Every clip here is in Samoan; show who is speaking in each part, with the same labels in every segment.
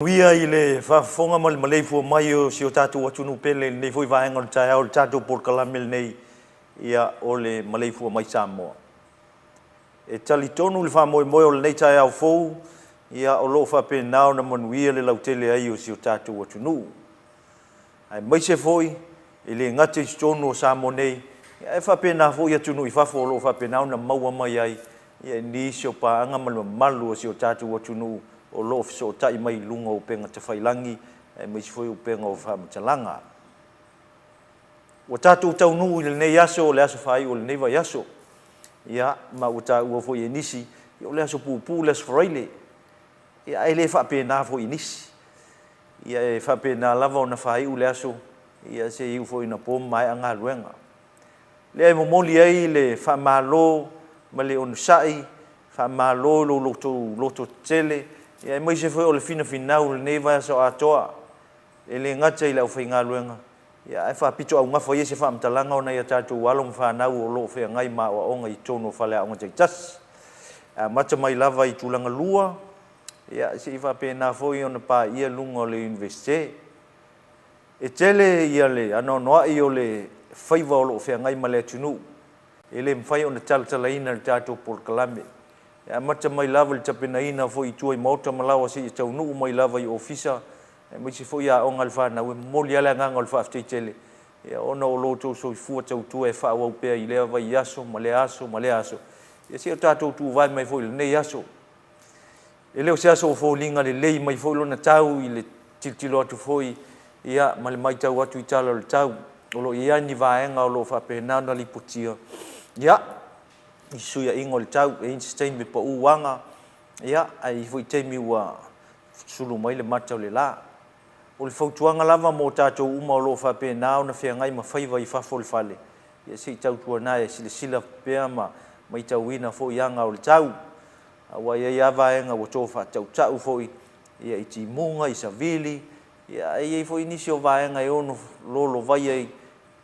Speaker 1: Manuia i le faafofoga ma le maleifua mai o si o tatou atunuu pele i lenei foi vaega o le taeao i le tatou polokalame lenei, ia, o le Maleifua Mai Samoa. E talitonu le faamoemoe o lenei taeao fou, ia, o lo o faapena ona manuia le lautele ai o si o tatou atunuu, aemaise foi e le gata i totonu o Samoa nei, ae faapena foi atunuu i fafo o lo o faapena ona maua mai ai nisi o paaga ma le mamalu o si o tatou atunuu o lo o fesootai mai i luga o upega tafailagi aemaise foi upega o faamatalaga. Ua tatou taunuu i lenei aso, o le aso faaiu o lenei vaiaso, ia, ma ua taua foi e nisi, o le aso puupuu le aso Faraile, ia, ae le faapena foi i nisi. Ia, e faapena lava ona faaiu le aso, ia, se i iu foi ina po ma maea galuega. Lea e momoli ai le faamalo ma le onosai, faamalo i lo outou loto tetele, aemaise foi o le finafinau i lenei vaiaso atoa, e le gata i le aufaigaluega, ae faapitoaugafa ia se faamatalaga o nai a tatou alo ma fanau o lo o feagai ma aoaoga i totonu o faleaoga taitasi. E amata mai lava i tulaga lua, ia, se i faapena foi ona paia luga o le Iunivesite. E tele ia le anoanoai o le faiva o lo o feagai ma le atunuu, e le mafai ona talatalaina i le tatou polokalame. E amata mai lava i le tapenaina foi i tua i maota ma laoa seia taunuu mai lava i ofisa, aemaise foi aoga a le fanau. E momoli lava le agaga o le faafetai tele ona o lo outou soifua tautua e faaauau pea i lea vaiaso ma lea aso ma lea aso, ia seia o tatou tuvae mai foi i lenei aso. E le o se aso o foliga lelei mai foi lona tau i le tilotilo atu foi, ia, ma le matau atu i tala o le tau. O lo o i ai ni vaega o lo o faapena ona lipotia, ia, i fesuiaiga o le tau. E i ai se taimi e pau aga, ia, ae i ai foi taimi ua sulu mai le mata o le la. O le fautuaga lava mo tatou uma o lo o faapena ona feagai ma faiva i fafo o le fale, ia se i tautuana e silasila pea ma matauina foi aga o le tau, aua e i ai lava vaega ua to faatautau foi, ia, i timuga, i savili, ia, ae i ai foi nisi o vaega e ono lolovai ai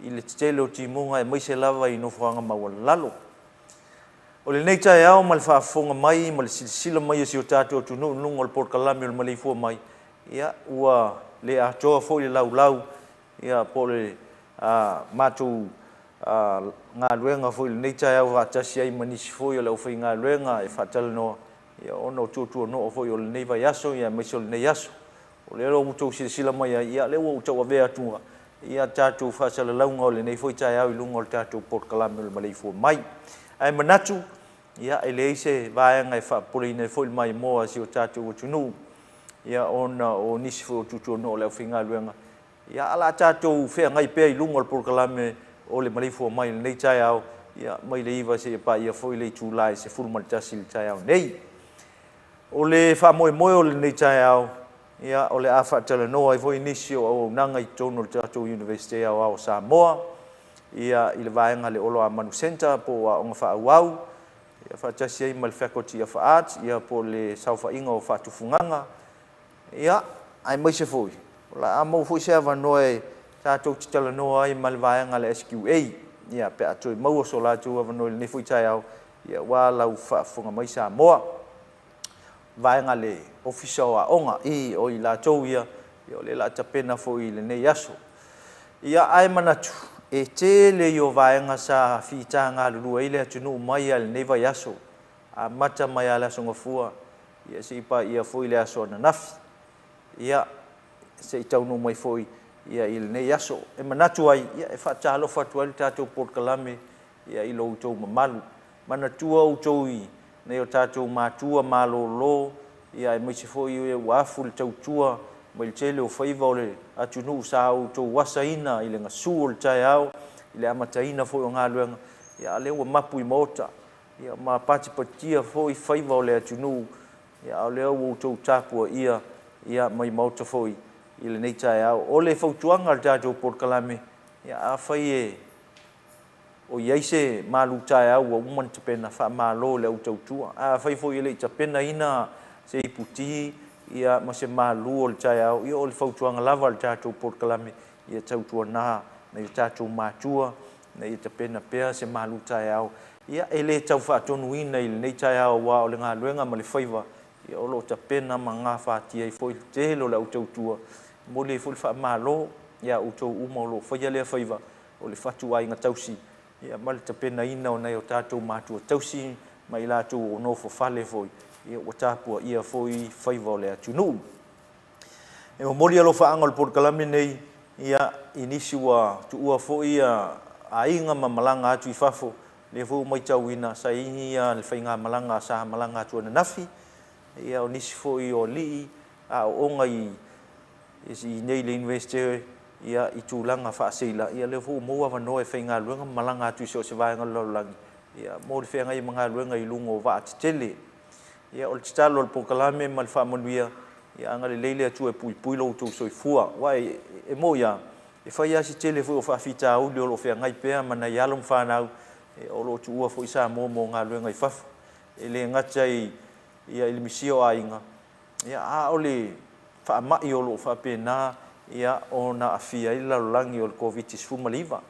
Speaker 1: i le tetele o timuga, aemaise lava i nofoaga maualalalo. O lenei taeao ma le faafofoga mai ma le silasila mai o si o tatou atunuu i luga o le polokalame o le Maleifua Mai, ia, ua le atoa foi le laulau, ia, po o le matou galuega foi i lenei taeao faatasi ai ma nisi foi o le aufaigaluega e faatalanoa, ia, ona o tuatuanoa foi o lenei vaiaso, ia, aemaise o lenei aso. O lea ua outou silasila mai ai, ia, lea ua ou tauavea atu ia tatou faasalalauga o lenei foi taeao i luga o le tatou polokalame o le Maleifua Mai. Ae manatu, ia, e leai se vaega e faapopoleina ai foi le maimoa a si o tatou atunuu, ia, ona o nisi foi o tuatuanoa o le aufaigaluega, ia, ae o le a tatou feagai pea i luga o le polokalame o le Maleifua Mai i lenei taeao, ia, mai le 9 seia paia foi le itula e 11 i le taeao nei. O le faamoemoe o lenei taeao, ia, o le a faatalanoa ai foi nisi o auaunaga i totonu o le tatou Iunivesite Aoao o Samoa, ia, i le vaega le Oloamanu Centre po o aoga faaauau, ia, faatasi ai ma le Faculty of Arts, ia, po o le saofaiga o faatufugaga, ia, aemaise foi o le a maua foi se avanoa e tatou te talanoa ai ma le vaega a le SQA, ia, pe a toe maua so latou avanoa i lenei foi taeao, ia, aua lau faafofoga mai Samoa. Vaega le Ofisa o Aoga i o i latou ia, ia, o lea o le a tapena foi i lenei aso. Ia, ae manatu, e tele ia o vaega sa fita galulue ai le atunuu mai lava i lenei vaiaso, amata mai lava i le aso Gafua, ia, se i paia foi le aso ananafi, ia, se i taunuu mai foi, ia, i lenei aso. E manatu ai, ia, e faatalofa atu ai le tatou polokalame, ia, i lo outou mamalu. Manatua outou i nai o tatou matua malolo, ia, aemaise foi e ua afu le tautua mai le tele o faiva o le atunuu sa outou asaina i le gasu o le taeao, i le amataina foi o galuega, ia, a lea ua mapu i maota, ia, ma patipatia foi faiva o le atunuu, ia, a o lea ua outou tapuaia, ia, mai maota foi i lenei taeao. O le fautuaga a le tatou polokalame, ia, afai e o i ai se malu taeao ua uma ona tapena, faamalo i le au tautua. Ae afai foi e le i tapenaina se iputi, ia, ma se malu o le taeao, ia, o le fautuaga lava a le tatou polokalame, ia tautuana nai o tatou matua ina ia tapena pea se malu taeao. Ia, e le tau faatonuina i lenei taeao, aua o le galuega ma le faiva, Ia, o lo o tapena ma gafatia ai foi le tele o le au tautua. E momoli ai foi le faamalo ia outou uma o lo o faia lea faiva o le fatuaiga tausi, ia ma le tapenaina o nai o tatou matua tausi ma i latou o nofo fale foi, ia ua tapuaia foi faiva o le atunuu. E momoli alofaaga o le polokalame nei, ia, i nisi ua tuua foi aiga ma malaga atu i fafo, lea foi ua matauina sa i ai le faigamalaga sa malaga atu ananafi, ia o nisi foi o alii aooga i inei i le Iunivesite, ia, i tulaga faaseila, ia lea foi ua maua avanoa e faigaluega ma malaga atu i so o se vaega o le lalolagi, ia, mo le feagai ai ma galuega i luga o vaa tetele. Ia, o le tatalo a le polokalame ma le faamanuia, ia agalelei le Atua e puipui lo outou soifua. Aua e moni lava, e fai lava si tele foi o faafitauli o lo o feagai pea ma nai alo ma fanau o lo o tuua foi Samoa mo galuega i fafo. E le gata i le misia o aiga, a o le faamai o lo o faapena ona aafia ai le lalolagi o le Koviti-19.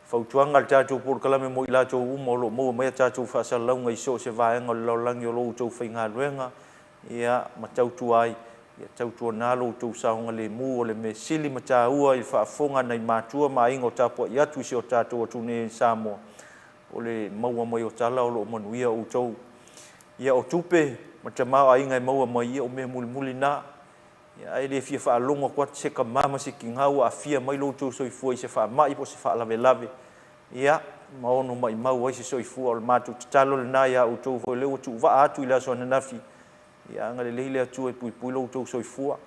Speaker 1: Fautuaga a le tatou polokalame mo i latou uma o lo o maua mai a tatou faasalalauga i so o se vaega o le lalolagi o lo outou faigaluega ia ma tautua ai, ia tautuana lo outou saogalemu o le mea sili ma taua i le faafofoga a nai matua ma aiga o tapuai atu i si o tatou atunuu nei i Samoa, o le maua mai o tala o lo o manuia outou. Ia o tupe ma tamaoaiga e maua mai, ia o mea mulimuli na. Ae le fia faalogo atu atu se tama ma se tina ua aafia mai lo outou soifua i se faamai po o se faalavelave, ia, ma ono maumau ai se soifua. O le matou tatalo lena ia outou foi o lea ua tuuvaa atu i le aso ananafi, ia agalelei le Atua e puipui lo outou soifua.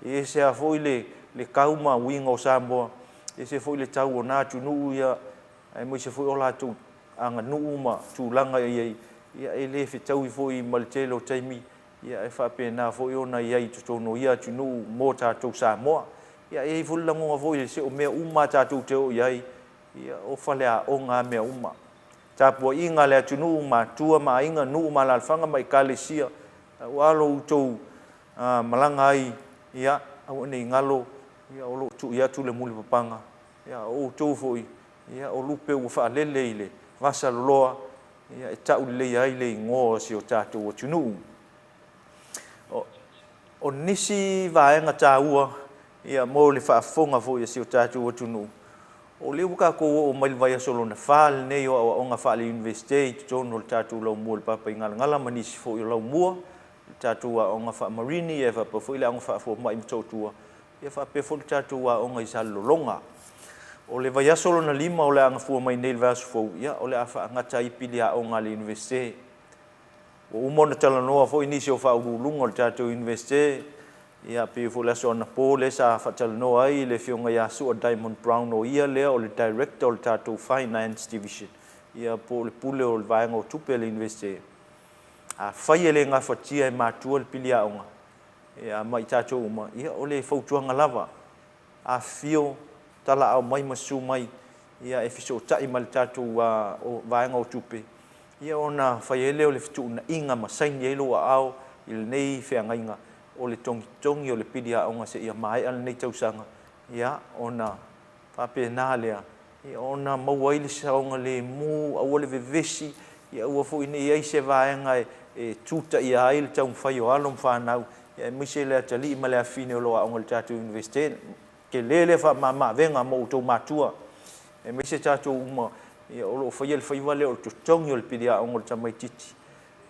Speaker 1: E ese lava foi le tau ma uiga o Samoa, e ese foi le tau o na atunuu, ia, aemaise foi o latou aganuu ma tulaga e i ai, ia e le fetaui foi ma le tele o taimi, ia e faapena foi ona i ai i totonu o ia atunuu mo tatou Samoa. Ia e i ai foi le lagona foi, se o mea uma lava tatou te o i ai, ia o faleaoga lava mea uma. Tapuaiga a le atunuu, matua ma aiga, nuu ma alaalafaga ma ekalesia, aua lo outou malaga ai, ia aua ne i galo, ia o lo o tui atu le mulipapaga, ia o outou foi, ia o lupe ua faalele i le vasa loloa, ia e tau lelei ai le igoa o si o tatou atunuu. O nisi vaega taua ia mo le faafofoga foi a si o tatou atunuu, o lea ua tatou oo mai le vaiaso lona fa lenei o aoaoga faale-Iunivesite i totonu o le tatou laumua i le Papaigalagala ma nisi foi o laumua, le tatou aoga faa-Marini, ia faapea foi le aoga faa-Fomai Motootua, ia faapea foi le tatou aoga i Salelologa. O le vaiaso lona lima o le a gafua mai nei i le vaiaso fou, ia o le a faagata ai pili aoga a le Iunivesite. Ua uma ona talanoa foi nisi o faauluuluga o le tatou Iunivesite, ia pei foi o le aso anapo lea sa faatalanoa ai le Afioga ia Sua Diamond Brown, o ia lea o le Director o le tatou Finance Division, ia po o le pule o le vaega o tupe a le Iunivesite. Afai e le gafatia e matua le pili aoga, ia ma i tatou uma, ia o le fautuaga lava, afifio, talaau mai ma susu mai, ia e fesootai ma le tatou vaega o tupe, ia ona fai ai lea o le fetuunaiga ma saini ai lou aao i lenei feagaiga o le togitogi o le pili aoga seia maea lenei tausaga, ia ona faapena lea ona maua ai le saogalemu, aua le vevesi, ia aua foi ne i i ai se vaega e tutaia ai le taumafai o alo ma fanau, aemaise le atalii ma le afafine o lo o aooga i le tatou Iunivesite. Tele lea faamama-avega mo outou matua, aemaise tatou uma o lo o faia le faiva lea o le totogi o le pili aoga o le tamaitiiti.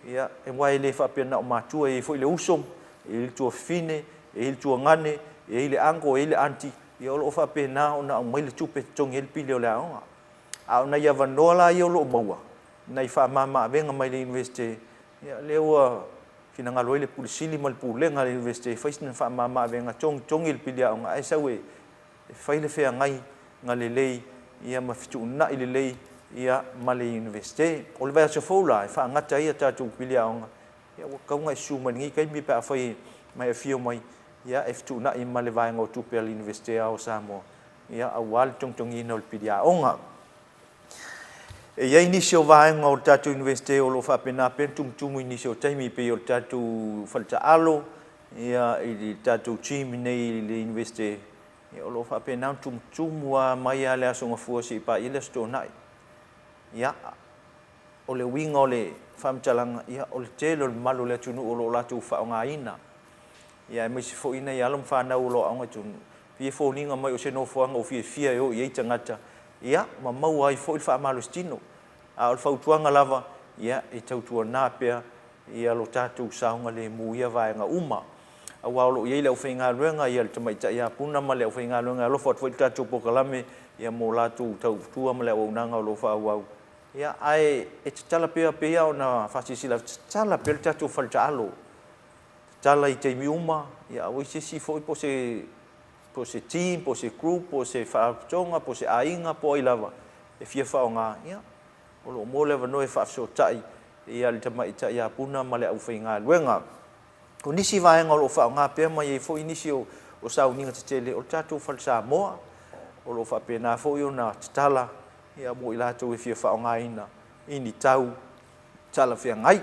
Speaker 1: Ia, aua e le faapea na o matua, e i ai foi le uso, e i ai le tuafafine, e i ai le tuagane, e i ai le uncle, e i ai le aunty, ia o lo o faapena ona aumai le tupe e totogi ai le pili o le aoga. A o nai avanoa la ia o lo o maua, nai faamama-avega mai le Iunivesite, ia lea ua finagalo ai le Pule Sili ma le Pulega a le Iunivesite e fai sina faamama-avega, togitogi le pili aoga ae sau e fai le feagaiga lelei ia ma fetuunai lelei ia ma le Iunivesite. O le vaiaso fou la e faagata ai a tatou pili aoga, ia ua tatau ona e susu mai i lenei taimi pe afai e ma e afio mai, ia e fetuunai ma le vaega o tupe a le Iunivesite Ao o Samoa, ia aua le togitogiina o le pili aoga. E i ai nisi o vaega o le tatou Iunivesite o lo o faapena pea ona tumutumu i nisi o taimi, pei o le tatou faletaalo ia i le tatou gym i le Iunivesite, ia o lo o faapena ona tumutumu lava mai lava le Aso Gafua seia paia le Aso Toonai. Ia. o le uiga o le faamatalaga, ia, o le tele o le mamalu o le atunuu o lo o latou faaaogaina, ia, aemaise foi nai alo ma fanau o lo o aoga i totonu, e pei e foliga mai o se nofoaga ua fiafia e o i ai tagata, ia, ma maua ai foi le faamalositino. A o le fautuaga lava, ia, e tautuana pea ia lo tatou saogalemu i ia vaega uma. Aua o lo o i ai le aufaigaluega, ia le tamaitai ia Puna ma le aufaigaluega e alofa atu foi i le tatou polokalame, ia mo latou tautua ma le auaunaga o lo o faaauau. Ia, ae e tatala pea, pei lava ona faasilasila atu, tatala pea le tatou fale taalo. Tatala i taimi uma, ia aua i se isi foi po o se po o se team, po o se group, po o se faalapotopotoga, po o se aiga, po o ai lava e fia faaaoga, ia, o lo o maua le avanoa e faafesootai i le tamaitai ia Puna ma le aufaigaluega. O nisi vaega o lo o faaaoga pea ma i ai foi nisi o sauniga tetele, o le tatou Fale Samoa, o lo o faapena foi ona tatala mo i latou e fia faaaogaina i ni tau talafeagai.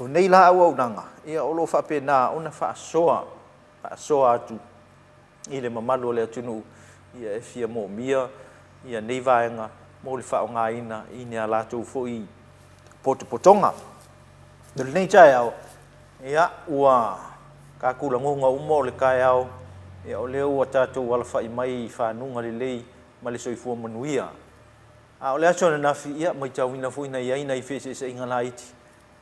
Speaker 1: O nei la auaunaga, ia o lo o faapena ona faasoa, faasoa atu i le mamalu o le atunuu ia e fia moomia ia nei vaega mo le faaaogaina i ni a latou foi potopotoga. I lenei taeao, ia ua tatou lagona uma o le taeao, ia o lea ua tatou alafai mai i fanuga lelei ma le soifua manuia. A o le aso ananafi, ia matauina foi na i ai nai feeseeseaiga laiti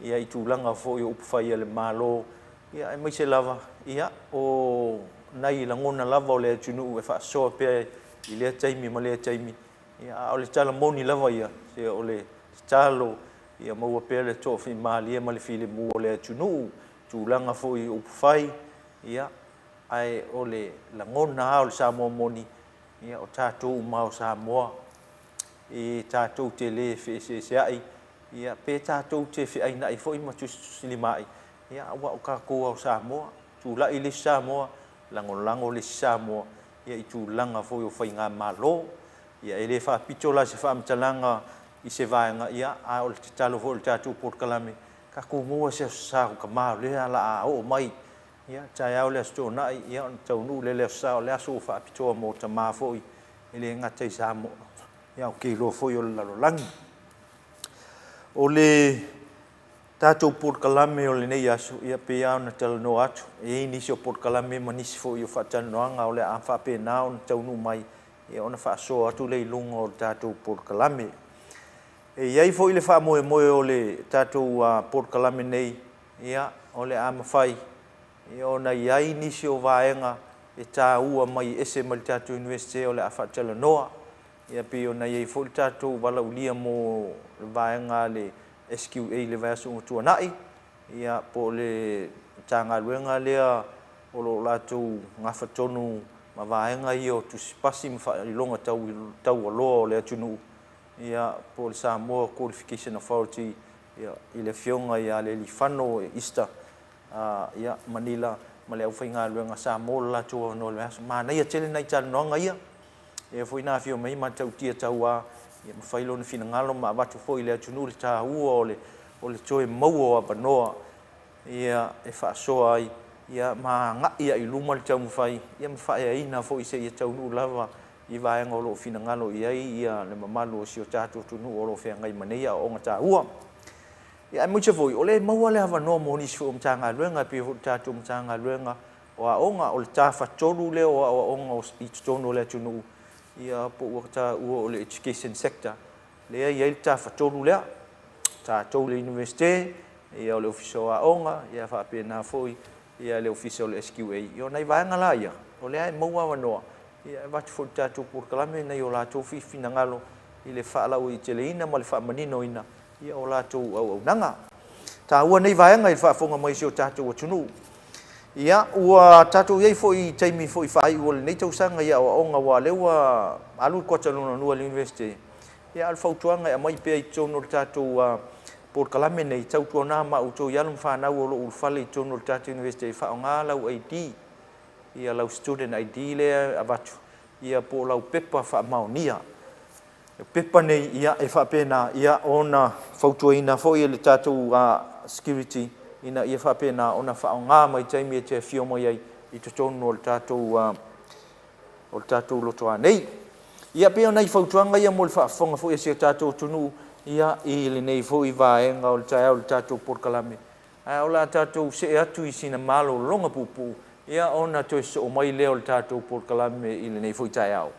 Speaker 1: ia i tulaga foi o upufai a le Malo, ia aemaise lava ia o nai lagona lava o le atunuu e faasoa pea i lea taimi ma lea taimi, ia a o le tala moni lava ia, se o le tatalo ia maua pea le toafimalie ma le filemu o le atunuu, tulaga foi i upufai, ia ae o le lagona lava o le Samoa moni, ia o tatou uma lava o Samoa, e tatou te le feeseeseai, ia pe tatou te feainai foi ma tusitusilima,i ia aua o tatou lava o Samoa. Tulai le isi Samoa, lagolago le isi Samoa ia i tulaga foi o faigamalo. Ia e le faapito la se faamatalaga i se vaega, ia a o le tatalo foi o le tatou polokalame, tatou maua se Aso Sa o tama o lea o le a oo mai. Ia taeao le Aso Toonai, ia ona taunuu lea i le Aso Sa, o le aso ua faapitoa mo tama foi, e le gata i Samoa, ia ae ou te iloa foi o le lalolagi. O le tatou polokalame o lenei aso, ia pei lava ona talanoa atu, e i ai nisi o polokalame ma nisi foi o faatalanoaga o le a faapena ona taunuu mai, ia ona faasoa atu lea i luga o le tatou polokalame. E i ai foi le faamoemoe o le tatou polokalame nei, ia o le a mafai ona i ai nisi o vaega e taua mai ese mai le tatou Iunivesite o le a faatalanoa. Ia pei ona i ai foi le tatou valaaulia mo le vaega a le SQA i le vaiaso ua tuanai, ia po o le Matagaluega lea o lo o latou nafa tonu ma vaega ia o tusi pasi ma faailoga taualoa o le atunuu, ia po o le Samoa Qualification Authority, ia i le Afioga ia Lealifano Easter ia Manila ma le aufaigaluega sa mo le latou avanoa i le vaiaso. Manaia tele nai talanoaga ia, lea foi na afio mai ai Matautia Tauā ia ma fai lona finagalo ma avatu foi i le atunuu le taua o le o le toe maua o avanoa ia e faasoa ai ia ma agai lava i luma le taumafai ia ma faaeaina foi seia taunuu lava i vaega o lo o finagalo i ai ia le mamalu o si o tatou atunuu o lo o feagai ma nei aoaoga taua. Ia aemaise foi o lea e maua le avanoa mo nisi foi o Matagaluega e pei foi o le tatou Matagaluega o Aoga, o le tafatolu lea o aoaoga i totonu o le atunuu, ia po ua taua o le education sector, lea e i ai le tafatolu lea, tatou le Iunivesite, ia o le Ofisa o Aoga, ia faapena foi ia le Ofisa o le SQA. Ia o nai vaega la ia, o lea e maua avanoa, ia e avatu foi i le tatou polokalame nai o latou finagalo i le faalauaiteleina ma le faamaninoina ia o latou auaunaga. Taua nei vaega i le faafofoga mai a si o tatou atunuu. Ia, ua tatou i ai foi i taimi foi faaiu o lenei tausaga i aoaoga aua o lea ua alu le kuata lona lua i le Iunivesite. Ia, a o le fautuaga e aumai pea i totonu o le tatou polokalame nei, tautuana ma outou i alo ma fanau o lo o ulufale i totonu o le tatou Iunivesite e faaaoga lau ID, ia lau student ID lea e avatu, ia po o lau pepa faamaonia. O pepa nei, ia, e faapena, ia, ona fautuaina foi e le tatou security ina ia faapena ona faaaoga mai taimi e te afio mai ai i totonu o le tatou o le tatou lotoa nei. Ia, pei o nai fautuaga ia mo le faafofoga foi a si o tatou atunuu. ia, i lenei foi vaega o le taeao i le tatou polokalame. Ae o le a tatou see atu i sina malologa puupuu, ia, ona toe sosoo mai lea o le tatou polokalame i lenei foi taeao.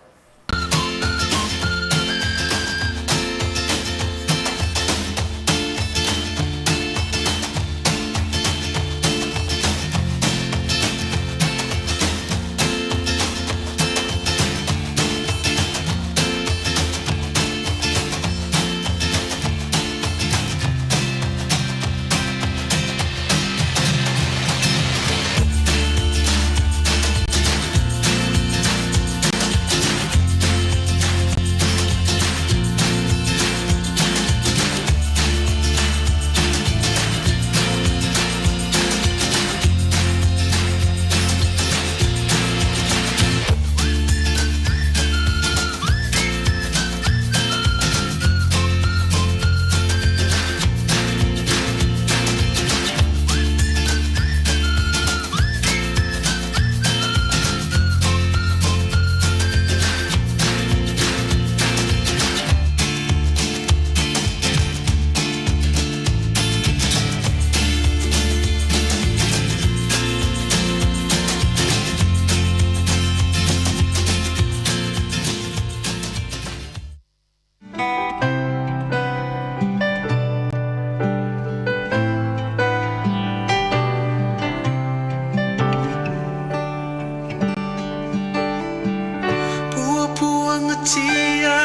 Speaker 2: Puapuagatia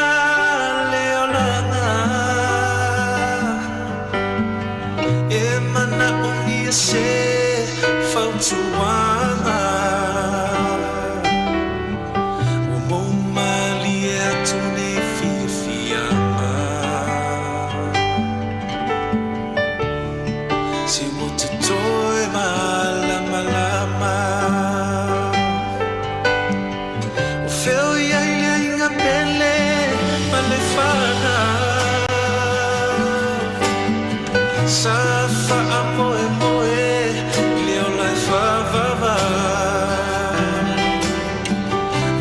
Speaker 2: le olaga e manaomia se fautuaga ua moumalie atu nei fiafiaga se ua totoe malamalama o fea o i ai le aiga pele ma le fanau sa faamoemoe i le ola e faavavau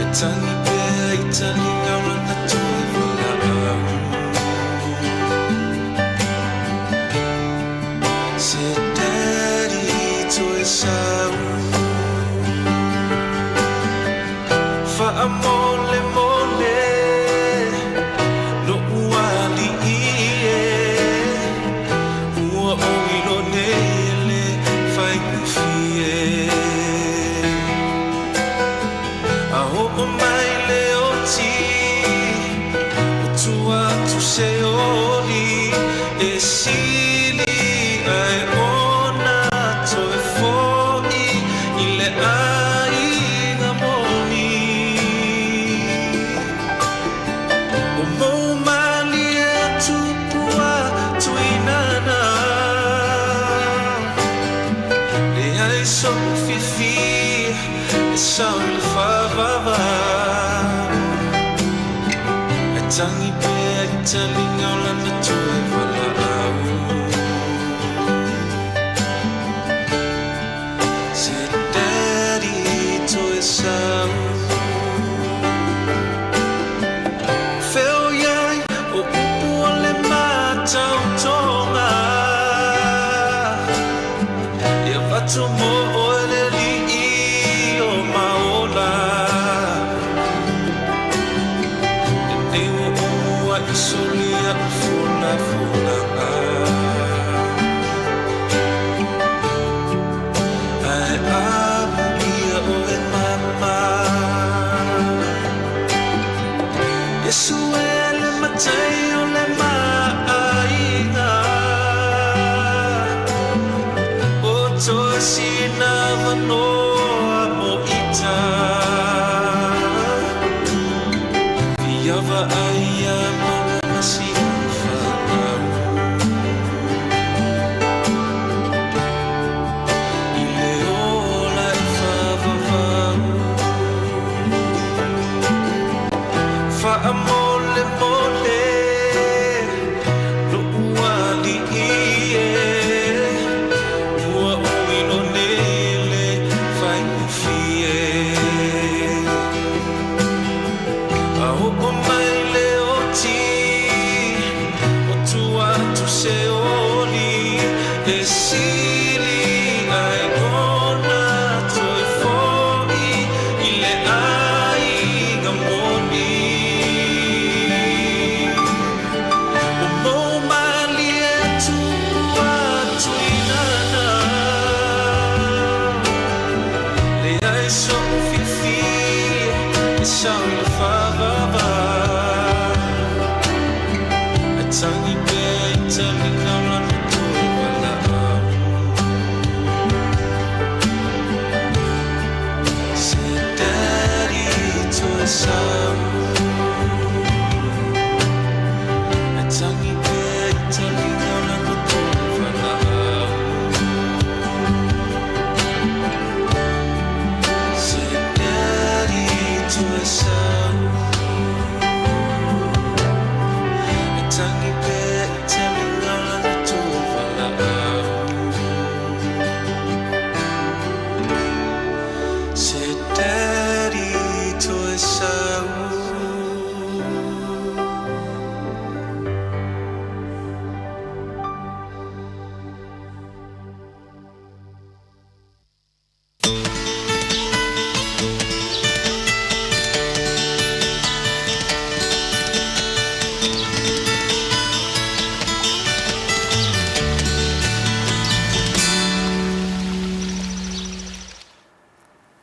Speaker 2: e tagi pea i taliga o lana toe valaau se Daddy toe sau faamolemole lo'u alii e ua ou iloa nei e lē faigofie a oo mai le oti o tua atu se oli e sili ai ona toe fo'i i le aiga moni o moumalie atu pua tuinana leai so'u fiafia e sao i le faavavau e tagi pea i taliga o lana toe valaau se Daddy toe sau fea o i ai o upu o le matautoga e avatu mo oe le alii o maola lenei ua ou mua'i solia u folafolaga ae amuia oe mama Iesu e le matai o le maaiga o toe sina avanoa mo ita fiava ai ia mama ma sina fanau i le ola e faavavau faamolemole lo'u alii e ua ou iloa nei e lē so'u fiafia e sau i le faavava. Ae tangi pea i taliga o lana toe valaau. Se Daddy toe sau. Ae tangi pea i taliga o lana toe valaau. Se Daddy toe sau. Ae tangi pea i taliga o lana toe valaau. Se Daddy toe sau.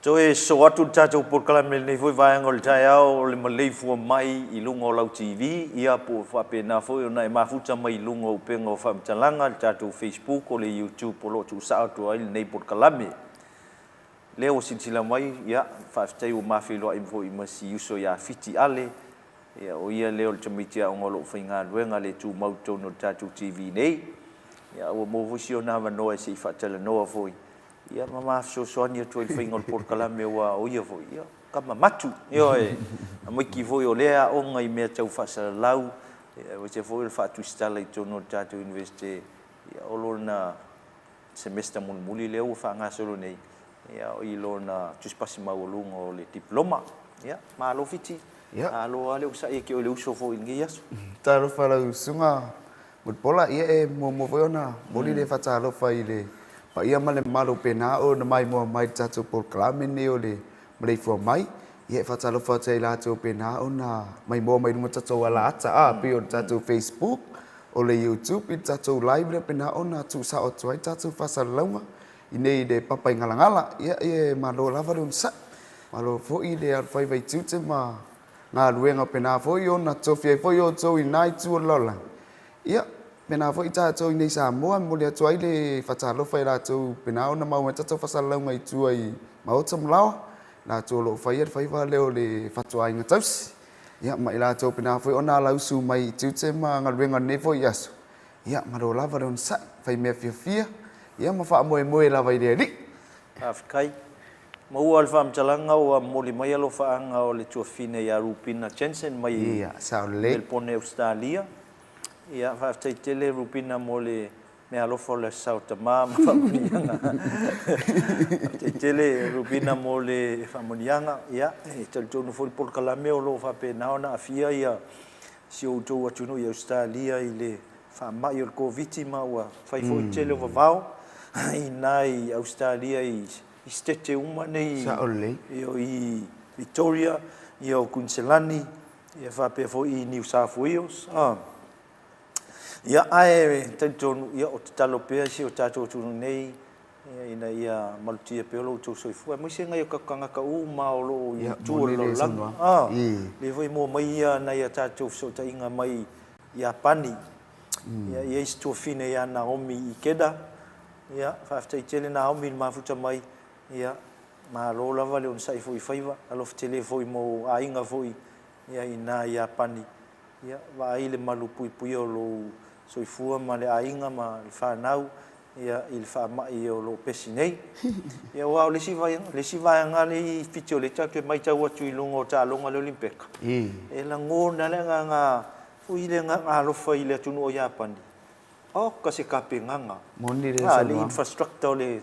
Speaker 1: Toe sosoo atu le tatou polokalame i lenei foi vaega o le taeao o le maleifua mai i luga o lau TV, ia po o faapena foi ona e mafuta mai i luga o upega o faamatalaga, le tatou Facebook, o le YouTube o lo o tuusao atu ai lenei polokalame. Lea ua silasila mai, ia, faafetai ua ma feiloai foi ma si uso ia Fiti Ale, ia, o ia lea o le tamaiti aoga o lo o faigaluega le tumau i totonu o le tatou TV nei. Ia, ua maua foi si ona avanoa se i faatalanoa foi, ia, ma ma fesoasoani atu ai i le faiga o le polokalame, aua o ia foi, ia, kama matu, ioe, tamaiti foi o lea e aoga i mea tau faasalalau, aemaise foi o le faatusitala i totonu o le tatou Iunivesite, ia, o lona semester mulimuli lea ua faagasolo nei, ia, i lona tusipasi maualuga o le diploma. Ia, malo Fiti.
Speaker 3: Ia.
Speaker 1: Malo lava le onosai e te oe le uso foi i lenei aso.
Speaker 3: Talofa lau susuga Mulipola, ia e muamua foi ona momoli le faatalofa i le paia ma le mamalu o pena ona maimoa mai i le tatou polokalame lenei o le maleifua mai. Ia e faatalofa atu ai i latou pena ona maimoa mai i luga o tatou alaata, a pei o le tatou Facebook, o le YouTube i le tatou live lea pena ona tuusao atu ai tatou faasalalauga i nei i le Papaigalagala. Ia, e malo lava le onosai. Malo foi le alofaiva i tiute ma galuega pena foi ona tofi ai foi outou i lena itu o le lalolagi. Ia, pena foi tatou i nei Samoa, e momoli atu ai le faatalofa i latou pena ona maua mai tatou faasalalauga i tua i maota ma laoa, latou o lo o faia le faiva lea o le fatuaiga tausi. Ia, ma i latou pena foi ona alausu mai i tiute ma galuega o lenei foi aso. Ia, malo lava le onosai, fai mea fiafia, ia ma faamoemoe lava i le Alii.
Speaker 1: Faafetai. Maua le faamatalaga ua momoli mai alofaaga o le tuafafine ia Rupina Jensen mai
Speaker 3: Ia, sao lelei.
Speaker 1: Melbourne, Ausetalia. Ia, faafetai tele Rupina mo le meaalofa o le Aso Sa o Tama ma faamanuiaga. Faafetai tele Rupina mo le faamanuiaga. Ia, e talitonu foi le polokalame o lo o faapena ona aafia ia si o outou atunuu i Ausetalia i le faamai o le Koviti ma ua fai foi le tele o vavao i ina i Ausetalia i Setete uma nei
Speaker 3: Sao lelei.
Speaker 1: i Victoria, ia o Kuiniselani, ia faapea foi i Niu South Wales. Ia, ae talitonu, ia, o tatalo pea si o tatou atunuu nei, ia, ina ia malutia pea lo outou soifua, aemaise nai o tatou tagata uma o lo o i
Speaker 3: Ia,
Speaker 1: tua o
Speaker 3: moni
Speaker 1: le
Speaker 3: le
Speaker 1: lalolagi.
Speaker 3: saunoaga.
Speaker 1: Lea foi e mua mai ia nai a tatou fesootaiga mai Iapani. Ia, e i ai si tuafine ia Naomi Ikeda. Ia, faafetai tele Naomi i le mafuta mai. Ia, malo lava le onosai foi i faiva, alofa tele foi mo aiga foi ia i ina i Iapani. Ia, vaai le malu puipuia o lou soifua ma le aiga ma le fanau ia i le faamai o lo o pesi nei. Ia aua o le isi vaega, le isi vaega lea i Fiti o lea tatou te matau atu i luga o taaloga lea o Olimpeka, e lagona le agaga foi le agaga alofa i le atunuu o Iapani. Oka se tapenaga.
Speaker 3: Moni le
Speaker 1: Le
Speaker 3: saunoaga.
Speaker 1: infrastructure o le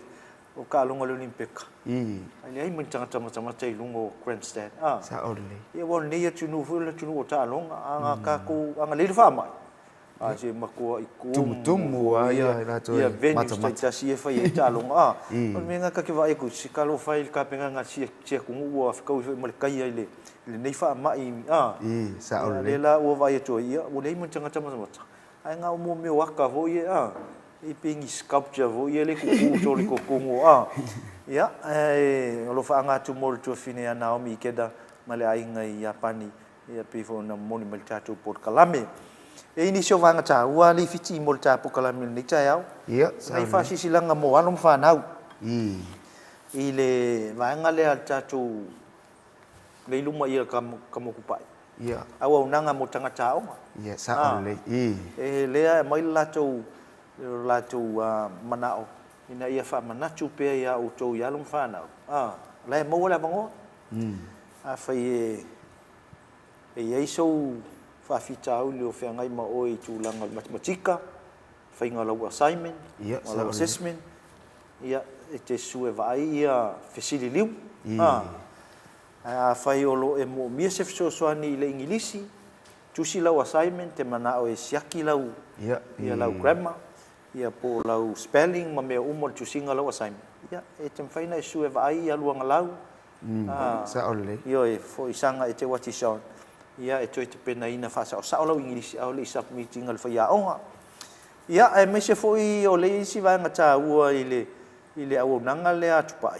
Speaker 1: o taaloga o le Olimpeka. Ae leai ma ni tagata matamata i luga o grandstand.
Speaker 3: Sao lelei.
Speaker 1: Ia aua o lenei atunuu foi o le atunuu o taaloga. A na tatou agalelei le faamai, a se matuai
Speaker 3: Tumutumu lava ia latou
Speaker 1: ia
Speaker 3: e
Speaker 1: venues
Speaker 3: matamata.
Speaker 1: taitasi ia e fai ai taaloga. O le mea lena ta te vaai atu, se talofa e i le tapenaga a si atunuu ua fetaui foi ma le taia i lenei faamai.
Speaker 3: Sao
Speaker 1: Ia
Speaker 3: lelei.
Speaker 1: lea la ua vaai atu ai, ia ua leai ma ni tagata matamata. Ae na o mea o ata foi ia, E pei ni sculpture foi ia le kuku to le kokongo a. Ia, ae o lo o faaga atu mo le tuafine ia Naomi Ikeda ma le aiga i Iapani, ia pei foi ona momoli mai le tatou polokalame. E i ai nisi o vaega taua alii Fiti mo le ta polokalame i lenei taeao.
Speaker 3: Ia,
Speaker 1: Nai faasilasilaga mo alo ma fanau i le vaega lea a le tatou lea i luma ia ka mokupa'i.
Speaker 3: Ia.
Speaker 1: Auaunaga mo tagata aoga.
Speaker 3: Ia, sao lelei. I.
Speaker 1: E lea e aumai le latou, le latou manao ina ia faamanatu pea ia outou i alo ma fanau, a, o la e maua le avanoa. Afai e, e i ai sou faafitauli o feagai ma oe i tulaga o le matematika, faiga o lau assignment, ma lau assessment, ia, e te susu e vaai ia fesili liu, a. Ae afai o lo o e moomia se fesoasoani i le Igilisi, tusi lau assignment, te manao e siaki lau, ia lau grammar, ia po o lau spelling ma mea uma o le tusiga o lau assignment, ia, e te mafai ona e susu e vaai ia Luagalau, a,
Speaker 3: Sao lelei.
Speaker 1: Ioe, foisaga e te watison, ia, e toe tapenaina faasaosao lau Igilisi a o le i submit ina le faiaoga. Ia, aemaise foi o le isi vaega taua i le, i le auaunaga lea a Tupai,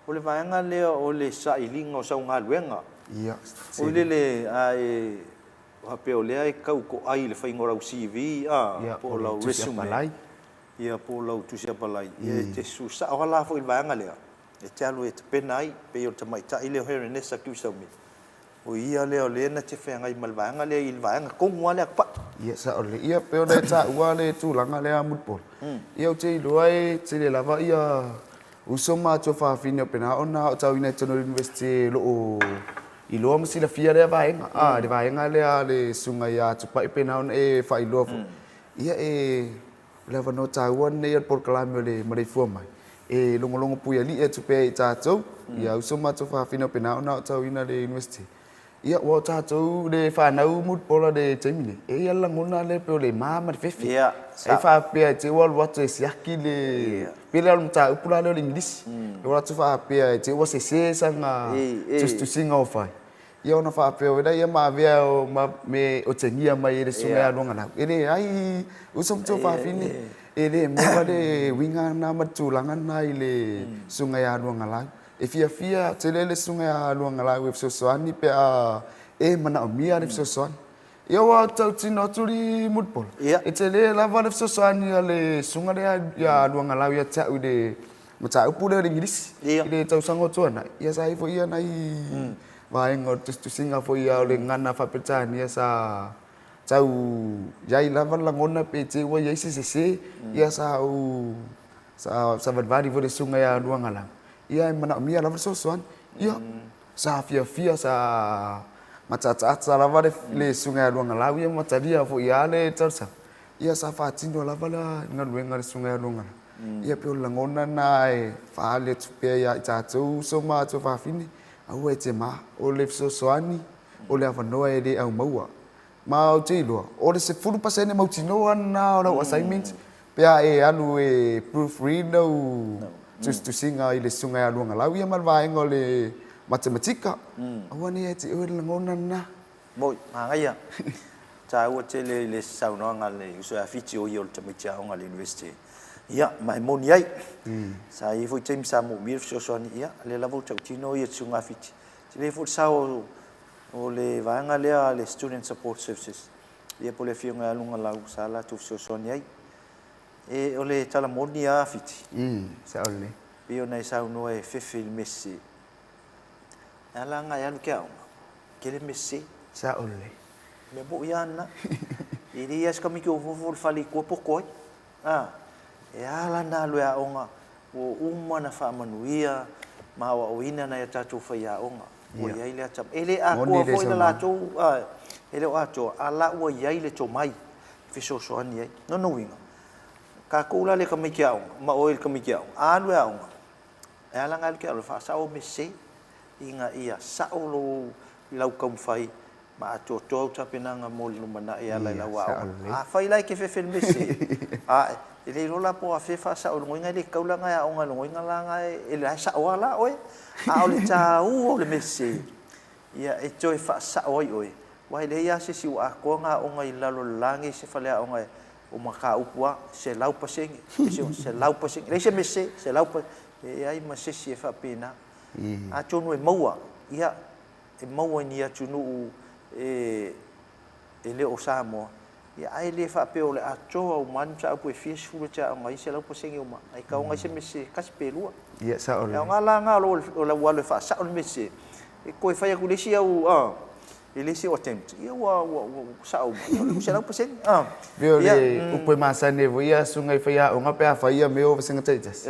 Speaker 1: O le vaega lea o le sailiga o sau galuega.
Speaker 3: Ia.
Speaker 1: Foi lele a e faapea o lea e tau toai i le faiga o lau CV a, po o lau resume. Ia, po o lau tusi apalai. Ia, e te susao lava la foi i le vaega lea, e te alu e tapena ai, pei o le tamaitai lea o Herenesa Kiwisaume. O ia lea o lea na te feagai ma le vaega lea i le vaega tonu lava lea a Tupai.
Speaker 3: Ia, sao lelei. Ia, pei ona e taua le tulaga lea Mulipola, ia ou te iloa e tele lava ia uso ma tuafafine o pena ona aotauina i totonu o le University o lo o iloa ma silafia lea vaega, a, le vaega lea a le Susuga ia Tupai pena ona e faailoa foi. Ia, e, o le avanoa taua lenei o le polokalame o le Maleifua Mai, e logologo puialii atu pea i tatou, ia uso ma tuafafine o pena ona aotauina le University. Ia, ua o tatou le fanau mulipola i le taimi nei, e i ai le lagona lea pei o le ma ma le fefe.
Speaker 1: Ia,
Speaker 3: E faapea e te i ua alu atu e siaki le, pei la o le mataupu la lea o le Igilisi. E alu atu faapea e te i ua sese sana tusitusiga o fai. Ia ona faapea foi lea ma avea ma me otegia mai e le susuga ia Luagalau. E leai, uso ma tuafafine, e le maua le uiga lena ma le tulaga lena i le susuga ia Luagalau. E fiafia tele le susuga ia Luagalau e fesoasoani pe a e manaomia le fesoasoani. Ia ua tautino atu le Mulipola, e tele lava le fesoasoani a le susuga lea ia Luagalau ia te au i le mataupu lea o le Igilisi i le tausaga ua tuanai. Ia sa i ai foi ia nai vaega o le tusitusiga foi o le gagana faa-Peretania sa tau i ai lava le lagona pe te i ua i ai se sese. Ia sa ou Sa savalivali foi le susuga ia Luagalau, ia e manaomia lava le fesoasoani. Ia, sa fiafia, sa mataataata lava le susuga ia Luagalau ia ma talia foi lava le talosaga. Ia sa faatino lava le galuega a le susuga ia Luagalau. Ia pei o le lagona lena e faaali atu pea ia i tatou uso ma tuafafine, aua e te ma, o le fesoasoani, o le avanoa e le aumaua. Ma ou te iloa, o le 10% mautinoa lena o lau assignment pe a e alu e proof read lau tusitusiga i le Susuga ia Luagalau ia ma le vaega o le matematika. Aua ne i ia te oe le lagona lena.
Speaker 1: Moi, manaia. Taua tele i le saunoaga a le uso ia Fiti o ia o le tamaiti aoga a le University. Ia, ma e moni ai. Sa i ai foi taimi sa moomia le fesoasoani, ia, lea lava ua tautino ia le Susuga a Fiti. Tele foi le sao o le vaega lea a le Student Support Services, ia po o le Afioga ia Lugalau sa latou fesoasoani ai. E, o le tala moni lava Fiti.
Speaker 3: Sao lelei.
Speaker 1: Pei ona e saunoa e fefe i le mea sese. E ala ona e alu i ke aoga, tele mea sese.
Speaker 3: Sao lelei.
Speaker 1: Mea moi lava lena. E leai lava se tamaiti o ofoofa o le fale i tua poto ai. A, e ala ona alu e aoga, ua uma ona faamanuia ma aoaoina nai a tatou faiaoga, ua i ai le atamai. E le atoa foi le latou, e le o atoa, a la ua i ai le tomai e fesoasoani ai. Lona uiga, tatou la le tamaiti aoga, ma oe le tamaiti aoga, a alu e aoga, e ala ona alu e te alu e faasao mea sese, ina ia sao lou, lau taumafai ma atoatoa au tapenaga mo le lumanai e ala i lau aoga. Afai la e te fefe i le mea sese, a e le iloa la po o afea e faasao i logoina e le tatau la ona e aoga i logoina la na e la e sao lava la oe. A o le taua o le mea sese, ia e toe faasao ai oe, aua e leai lava se isi ua atoa ona aoga i lalo o le la nei i se faleaoga e. O mataupu lava, 100%, 100%, leai se mea sese, 100%, e leai ma se isi e faapena. Atonu e maua, ia, e maua i ni atunuu e e le o Samoa, ia ae le faapea o le atoa uma lava ni mataupu e fia sefulu e te aoga ai 100% uma, ae tau aoga ai se mea sese tasi pe lua.
Speaker 3: Ia, sao
Speaker 1: lelei. E aoga la na o lau alu e faasao le mea sese, e toe fai atu i le isi au, a, i le isi au attempt, ia ua, ua, ua sao uma, ia ua 100%, a.
Speaker 3: Pei o le upu e masani ai foi susuga i faiaoga pe a fai ia mea o vasega taitasi,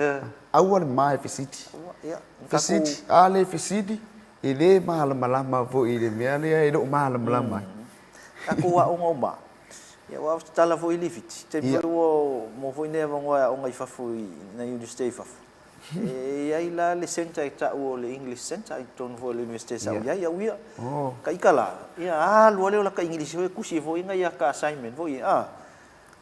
Speaker 3: aua le ma e fesili.
Speaker 1: Ia,
Speaker 3: Fesili, a le fesili, e le malamalama foi i le mea lea e le o malamalama ai.
Speaker 1: Tatou aoga uma, ia aua ou te tala foi i Lifiti, taimi foi ua maua foi nai avanoa e aoga i fafo i nai Iunivesite i fafo. E i ai la le centre e tau o le English Centre i totonu foi o le Iunivesite sa ou i ai au ia. Ka ita la, ia alu lava lea o lata Igilisi foi e tusi ai foi nai ata assignment foi ia, a.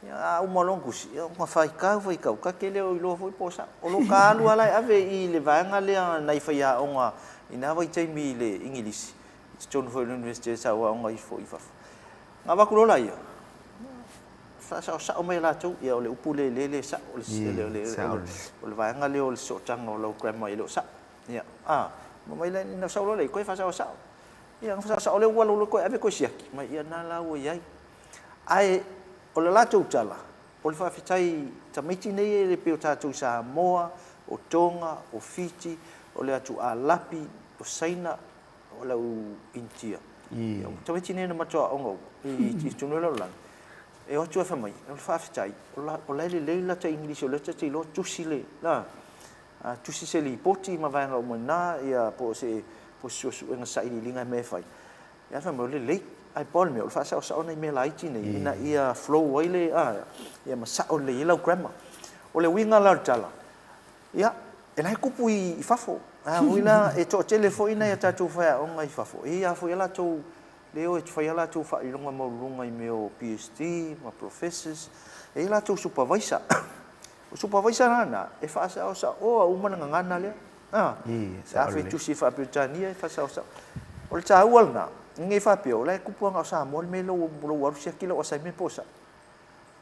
Speaker 1: Ia a uma loa ona tusi, ia ona faitau faitau, ta te le o iloa foi po o sao. O lo ta alu lava la e ave i le vaega lea a nai faiaoga i na vaitaimi i le Igilisi, i totonu foi o le Iunivesite sa ou aoga ai foi i fafo. Ona avatu loa laia, faasaosao mai e latou, ia o le upu lea e le sao, o le vaega lea o le sootaga o lau grammar e le o sao. Ia, a, ma mai la, ona sau loa lea, toe faasaosao. Ia ona faasaosao lea ua alu loa toe ave toe siaki, ma ia lena la ua i ai. Ae o le latou tala, o le faafetai i tamaiti nei e le pei o tatou i Samoa, o Toga, o Fiti, o le atu Alapi, o Saina, o le au Initia. O tamaiti nei na matua aoga uma i totonu o le lalolagi, e o atu ae fai mai, o le faafetai, o la e lelei le lata Igilisi, o lea ta te iloa tusi le, a tusi se lipoti ma vaega uma i ina, ia po o se suesuega sailiiliga e mea e fai. Ia fai mai o lelei, ae pau o le mea o le faasaosao nai mea laiti nei ina ia flow ai le, a, ia ma sao lelei ai lau grammar. O le uiga la o le tala, ia, e la e tupu i fafo. A foi la, e toatele foi nai a tatou faiaoga i fafo, e i ai lava foi a latou, lea e o e fai a latou faailoga maualuluga i mea o PhD ma Professors, e i ai latou supervisor. O supervisor la na, e faasaosaoa uma le gagana lea. A, afai e tusi faa-Peretania e faasaosao. O le taua lena, ne i faapea o la e tupu lava na o Samoa le mea lea ua alu siaki lau assignment po o sao.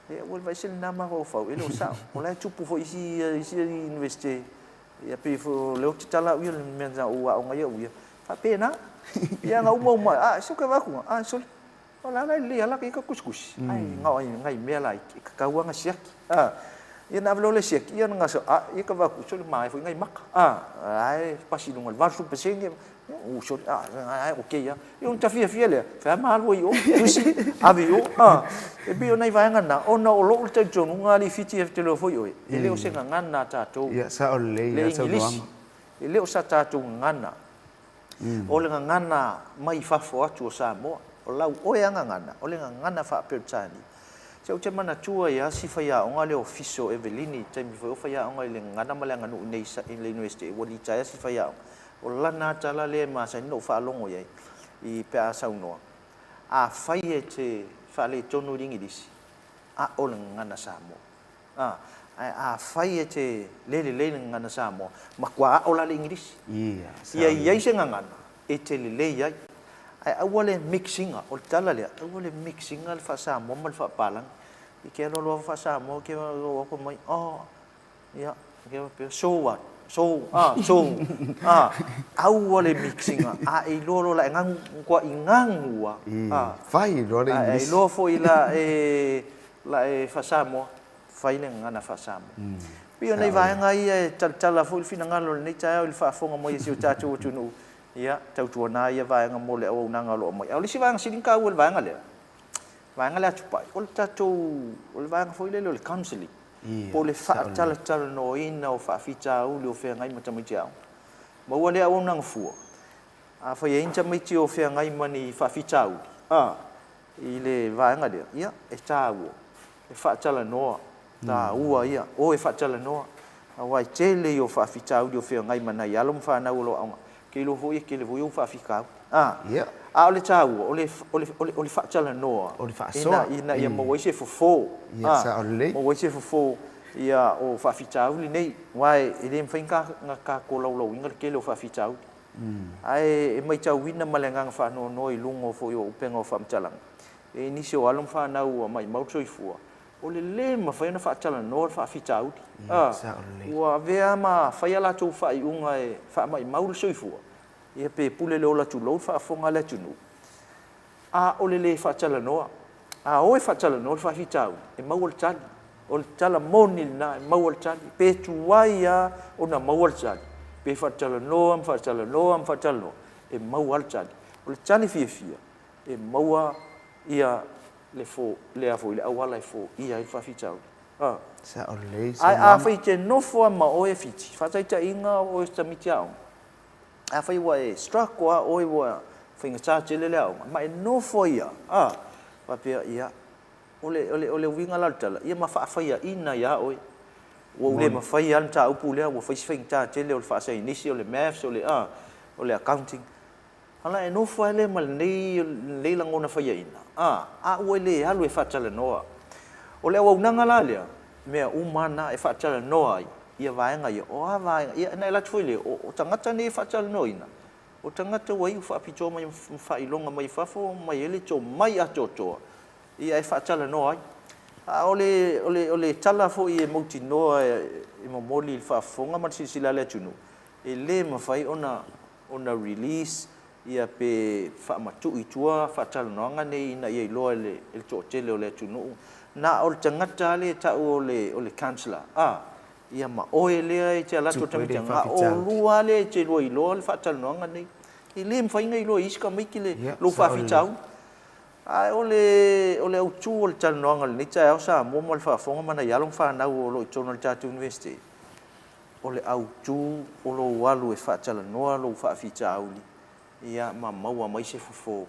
Speaker 1: Ia ua vaai se lena mafaufau, e le o sao. O la e tupu foi i isi Iunivesite, ia pei foi o lea ou te tala au ia i le mea na ou aoga ai au ia, faapena. Ia na uma uma, a, se ou te vaai atu, a, sole, O le a la e lelei lava la ita tusitusi, ae na o nai mea laiti e tatau lava ona siaki. A, ia ona ave loa lea e siaki, ia ona gasa, a, ia ka vaai atu, sole manaia foi nai maka, a, la e pasi i luga i le 80%, u, sole, a, a, okei lava. Ia ona ta fiafia lea, fai lava ma alu ai i o, tusi, ave i o, a. E pei o nai vaega na, ona o lou talitonuga alii Fiti e te iloa foi oe, e le o se gagana a tatou,
Speaker 3: Ia, sao lelei
Speaker 1: le
Speaker 3: lava saunoaga.
Speaker 1: Igilisi, e le o sa tatou gagana. O le gagana mai fafo atu o Samoa. O lau oe a gagana, o le gagana faa-Peretania. Se ou te manatua ai lava si faiaoga lea o Fiso Evelini, i taimi foi o faiaoga i le gagana ma le aganuu i nei i le Iunivesite, ua litaea si faiaoga. O lana lava tala lea e masani ona ou faalogo i ai i pe a saunoa, Afai e te faaletonu i le Igilisi, a o le gagana Samoa. A, ae afai e te le lelei le gagana Samoa, matua ao la le Igilisi. Ia i ai se gagana e te lelei ai. Ae aua le mix ina, o le tala lea, aua le mix ina le faa-Samoa ma le faa-Palagi. I ke alualu lava faa-Samoa ke oo atu mai, oh, ia, ke faapea, so what? So, a, so, a, aua le mix ina, a e iloa loa la e ganu, matua i ganu lava, a.
Speaker 3: Fai loa le
Speaker 1: Igilisi. A e iloa foi la e La e faa-Samoa, fai le gagana faa-Samoa. Pei o nai vaega ia e talatala foi le finagalo o lenei taeao i le faafofoga mai a si o tatou atunuu, ia, tautuana ia vaega mo le auaunaga o lo o aumai. A o le isi vaega sili ona taua i le vaega lea, vaega lea a Tupai, o le tatou, o le vaega foi lele o le counselling, po o le faatalatalanoaina o faafitauli o feagai ma tamaiti aoga. Maua lea auaunaga fua, afai e i ai ni tamaiti o feagai ma ni faafitauli, a, I le vaega lea, ia, e taua e faatalanoa, taua ia, o e faatalanoa, aua e tele ia o faafitauli o feagai ma nai alo ma fanau o lo o aoga. Ou te iloa foi e tele foi ou faafitauli. A, a o le taua, o le, o le, o le faatalanoa,
Speaker 3: O le faasoa.
Speaker 1: ina, ina ia maua ai se fofo,
Speaker 3: Ia,
Speaker 1: a,
Speaker 3: sao lelei.
Speaker 1: maua ai se fofo, ia, o faafitauli nei, aua e le mafai ona tatou laulauina le tele o faafitauli. Ae e maitauina ma le agaga faanoanoa i luga foi o upega o faamatalaga, e i ai nisi o alo ma fanau ua maimau le soifua O le lē mafai ona faatalanoa le faafitauli. A, ua avea ma fai a latou faaiuga e faamaimau le soifua, ia pe pule le ola tulou le faafofoga a le atunuu. A o le lē faatalanoa. A o e faatalanoa le faafitauli, e maua le tali. O le tala moni lena, e maua le tali. Pe tuai lava ona maua le tali, pe faatalanoa ma faatalanoa ma faatalanoa, e maua lava le tali. O le tali fiafia, e maua ia le fo, le a foi, le auala e foia ai le faafitauli. A.
Speaker 3: Sao lelei
Speaker 1: Ae afai e te nofo lava ma oe e Fiti, faataitaiga o oe o se tamaiti aoga, afai ua e struggle lava oe ua faigata tele le aoga, ma e nofo ai lava, a, faapea, ia, o le, o le, o le uiga la o le tala, ia ma faafaiaina ia oe. Ua ou le mafaia lava le mataupu lea, ua fai si faigata tele o le faasaienisi, o le maths, o le, a, o le accounting. Ala e nofo ai lea ma lenei, lenei lagona faiaina, a, a ua le alu e faatalanoa. O le auaunaga la lea, mea uma na e faatalanoa ai ia vaega ia, o a vaega, ia na e alu atu foi lea, o, o tagata nei e faatalanoaina, o tagata ua iu faapitoa mai ma faailoga mai fafo mai ai le tomai atoatoa, ia e faatalanoa ai. A o le, o le, o le tala foi e mautinoa e, e momoli i le faafofoga ma le silasila a le atunuu, e le mafai ona ona release ia pe faamatuu i tua faatalanoaga nei ina ia iloa e le e le toatele o le atunuu. Na o le tagata lava lea e tau o le o le counsellor a, ia ma oe lea e te alu atu o
Speaker 3: Tupu ai le
Speaker 1: tamaiti na
Speaker 3: faafitauli.
Speaker 1: oulua lava lea e te lua iloa le faatalanoaga nei. E le mafai ona iloa e isi tamaiti le
Speaker 3: Ia,
Speaker 1: lou
Speaker 3: sao lelei.
Speaker 1: faafitauli. Ae o le o le autu o le talanoaga i lenei taeao Samoa ma le faafofoga ma nai alo ma fanau o lo o i totonu o le tatou Iunivesite, O le autu o lou alu e faatalanoa lou faafitauli, ia, ma maua mai se fofo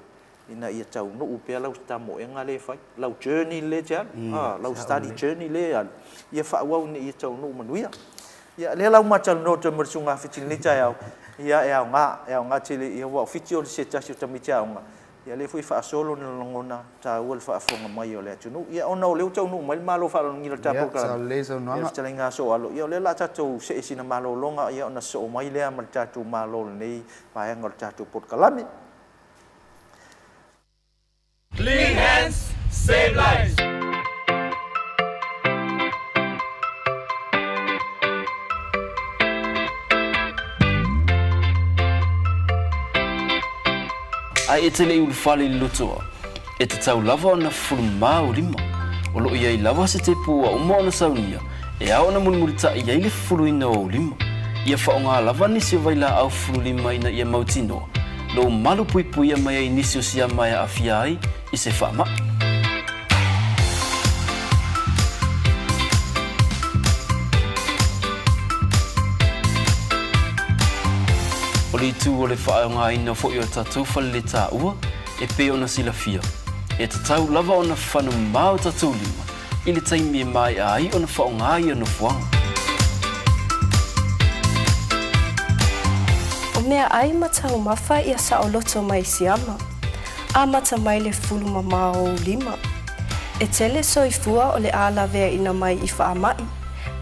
Speaker 1: ina ia taunuu pea lau tamoega lea e fai, lau journey lea e te alu, a, lau study journey lea e alu, ia faaauau ina ia taunuu manuia. Ia, lea la ua ma talanoa atu ai ma le Susuga Fiti i lenei taeao, ia, e aoga, e aoga tele, ia, aua o Fiti o se tasi o tamaiti aoga, Ia lea foi e faaso lona lagona taua i le faafofoga mai o le atunuu. Ia ona o lea ua taunuu mai le Malo faaaloalogia o le
Speaker 3: Ia,
Speaker 1: tatou
Speaker 3: sao
Speaker 1: polokalame,
Speaker 3: lelei
Speaker 1: ia le
Speaker 3: saunoaga.
Speaker 1: fetalaiga a Sooalo, ia o lea o le a tatou see i sina malologa ia ona sosoo mai lea ma le tatou Malo o lenei vaega o le tatou polokalame.
Speaker 2: Clean hands, save lives.
Speaker 4: Ae e te le i ulufale i le lotoa, e tatau lava ona fufulu mā ou lima. O lo o i ai lava se tepu ua uma ona saunia e ao ona mulimulitaʻi ai le fufuluina o ou lima. Ia faaaoga lava nisi o vailaau fufulu lima ina ia mautinoa lou malu puipuia mai ai nisi o siama e aafia ai i se faamaʻi. O le itu o le faaaogaina foi o tatou faleletaua e pei ona silafia, e tatau lava ona fano mamā o tatou lima i le taimi e maea ai ona faaaoga ia nofoaga.
Speaker 5: O meaʻai ma taumafa ia saoloto mai siama. Amata mai le fulu mamao o ou lima. E tele soifua o le a laveaina mai i faamaʻi,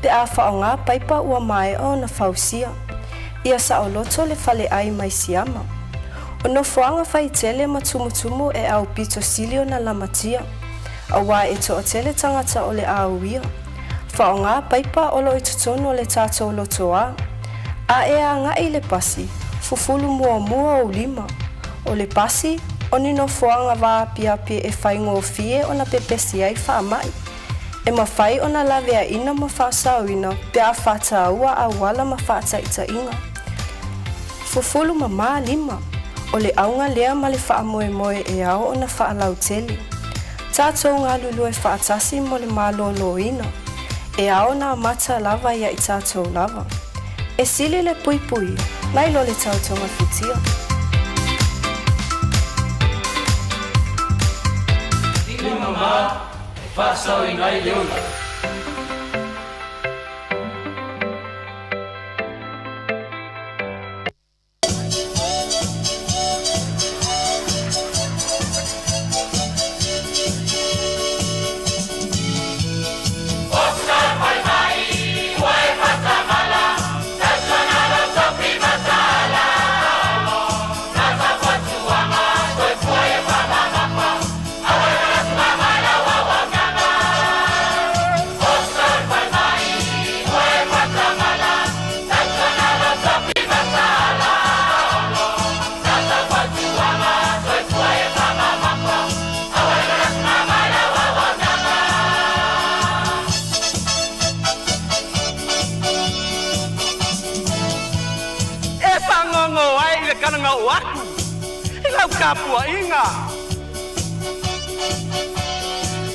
Speaker 5: pe a faaaoga paipa ua maea ona fausia. Ia saoloto le faleʻai mai siama. O nofoaga faitele ma tumutumu e aupito sili ona lamatia, auā e toatele tagata o le a uia. Faaaoga paipa o lo o i totonu o le tatou lotoā. A e agaʻi i le pasi, fufulu muamua ou lima. O le pasi, o ni nofoaga vaapiapi e faigofie ona pepesi ai faamaʻi. E mafai ona laveaina ma faasaoina pe a faataua auala ma faataitaiga. Fufulu mamā lima, o le auga lea ma le faamoemoe e ao ona faalautele. Tatou galulue faatasi mo le malōlōina. E ao ona amata lava ia i tatou lava. E sili le puipuia, nai lo le tau togafitia.
Speaker 2: Lima mamā e faasaoina ai le ola.
Speaker 6: atu i lau tapuaiga.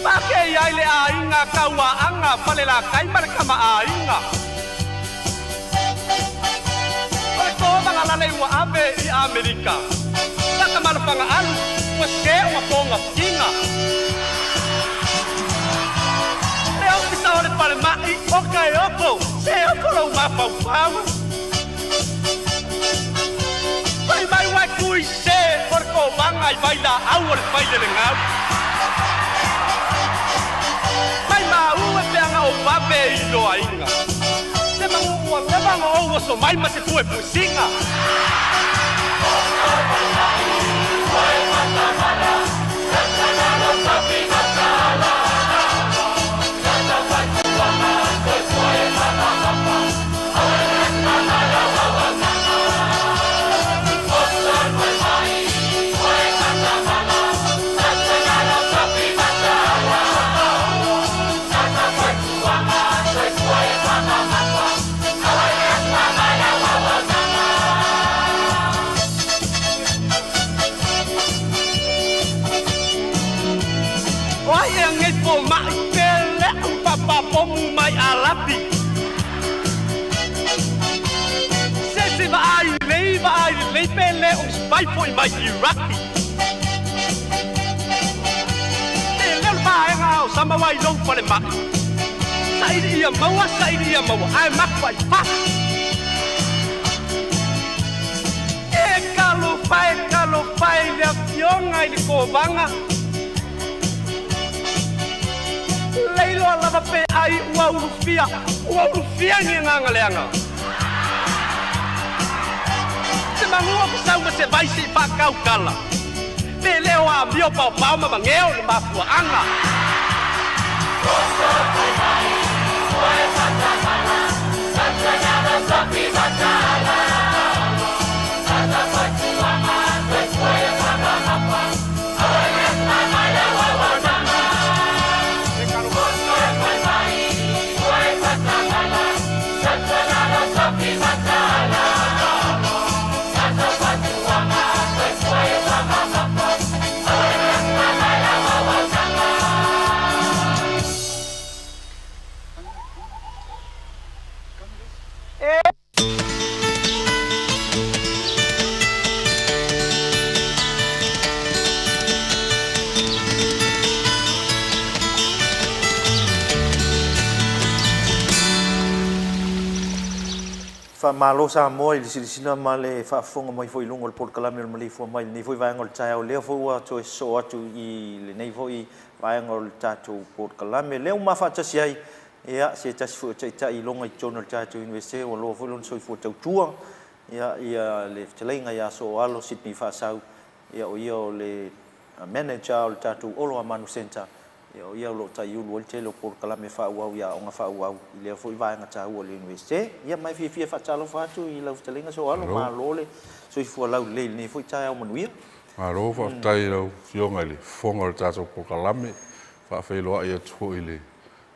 Speaker 6: Pakei ai le aiga Kauaaga Falelatai ma le Tamaaiga. O le tovaga lalei ua ave i Amerika. Lata ma le fagaalu ua se ua togafitiga. Le Ofisa o le Falemai o Kaeoko, se oko lou mafaufau. Fai mai ua e kui se o le kovaga i vailaau o le failelegau. Mai maua e peaga ou vave i loaiga. Se manu ua leva ona ou oso mai ma se puepuesiga. O ai ea nei fomai pe leʻu papapomu mai Alapi? Se isi vaai lelei vaai lelei pe le o spy foi mai Iraki. E leo le vaega o Samawa i lou falemai. Saili ia maua, saili ia maua, ae maku ai fasi. E talofa e talofa i le afioga i le kovaga. Leiloa lava pe ai ua ulufia, ua ulufia ni agaga leaga. Se manu o ke sau ma se vai se i faakaukala. Pe le o amio paopao ma mageo le mafuaaga.
Speaker 1: Faamalo Samoa i le silasila ma le faafofoga mai foi i luga o le polokalame o le Maleifua Mai i lenei foi vaega o le taeao. Lea foi ua toe sosoo atu i lenei foi vaega o le tatou polokalame. Lea ua ma faatasi ai ia se tasi foi o taitai iloga i totonu o le tatou Iunivesite ua loa foi lona soifua tautua ia ia le fetalaiga ia Sooalo Sydney Faasau ia o ia o le manager o le tatou Olo Amanu Centre ia o ia o lo o taiulu ai le tele o polokalame faaauau i aoga faaauau i lea foi vaega taua o le Iunivesite. Ia ma e fiafia e faatalofa atu i lau fetalaiga Sooalo, malo le soifua laulelei i lenei foi taeao manuia.
Speaker 7: Malo faafetai i lau Afioga i le Fofoga o le tatou polokalame. Faafeiloai atu foi i le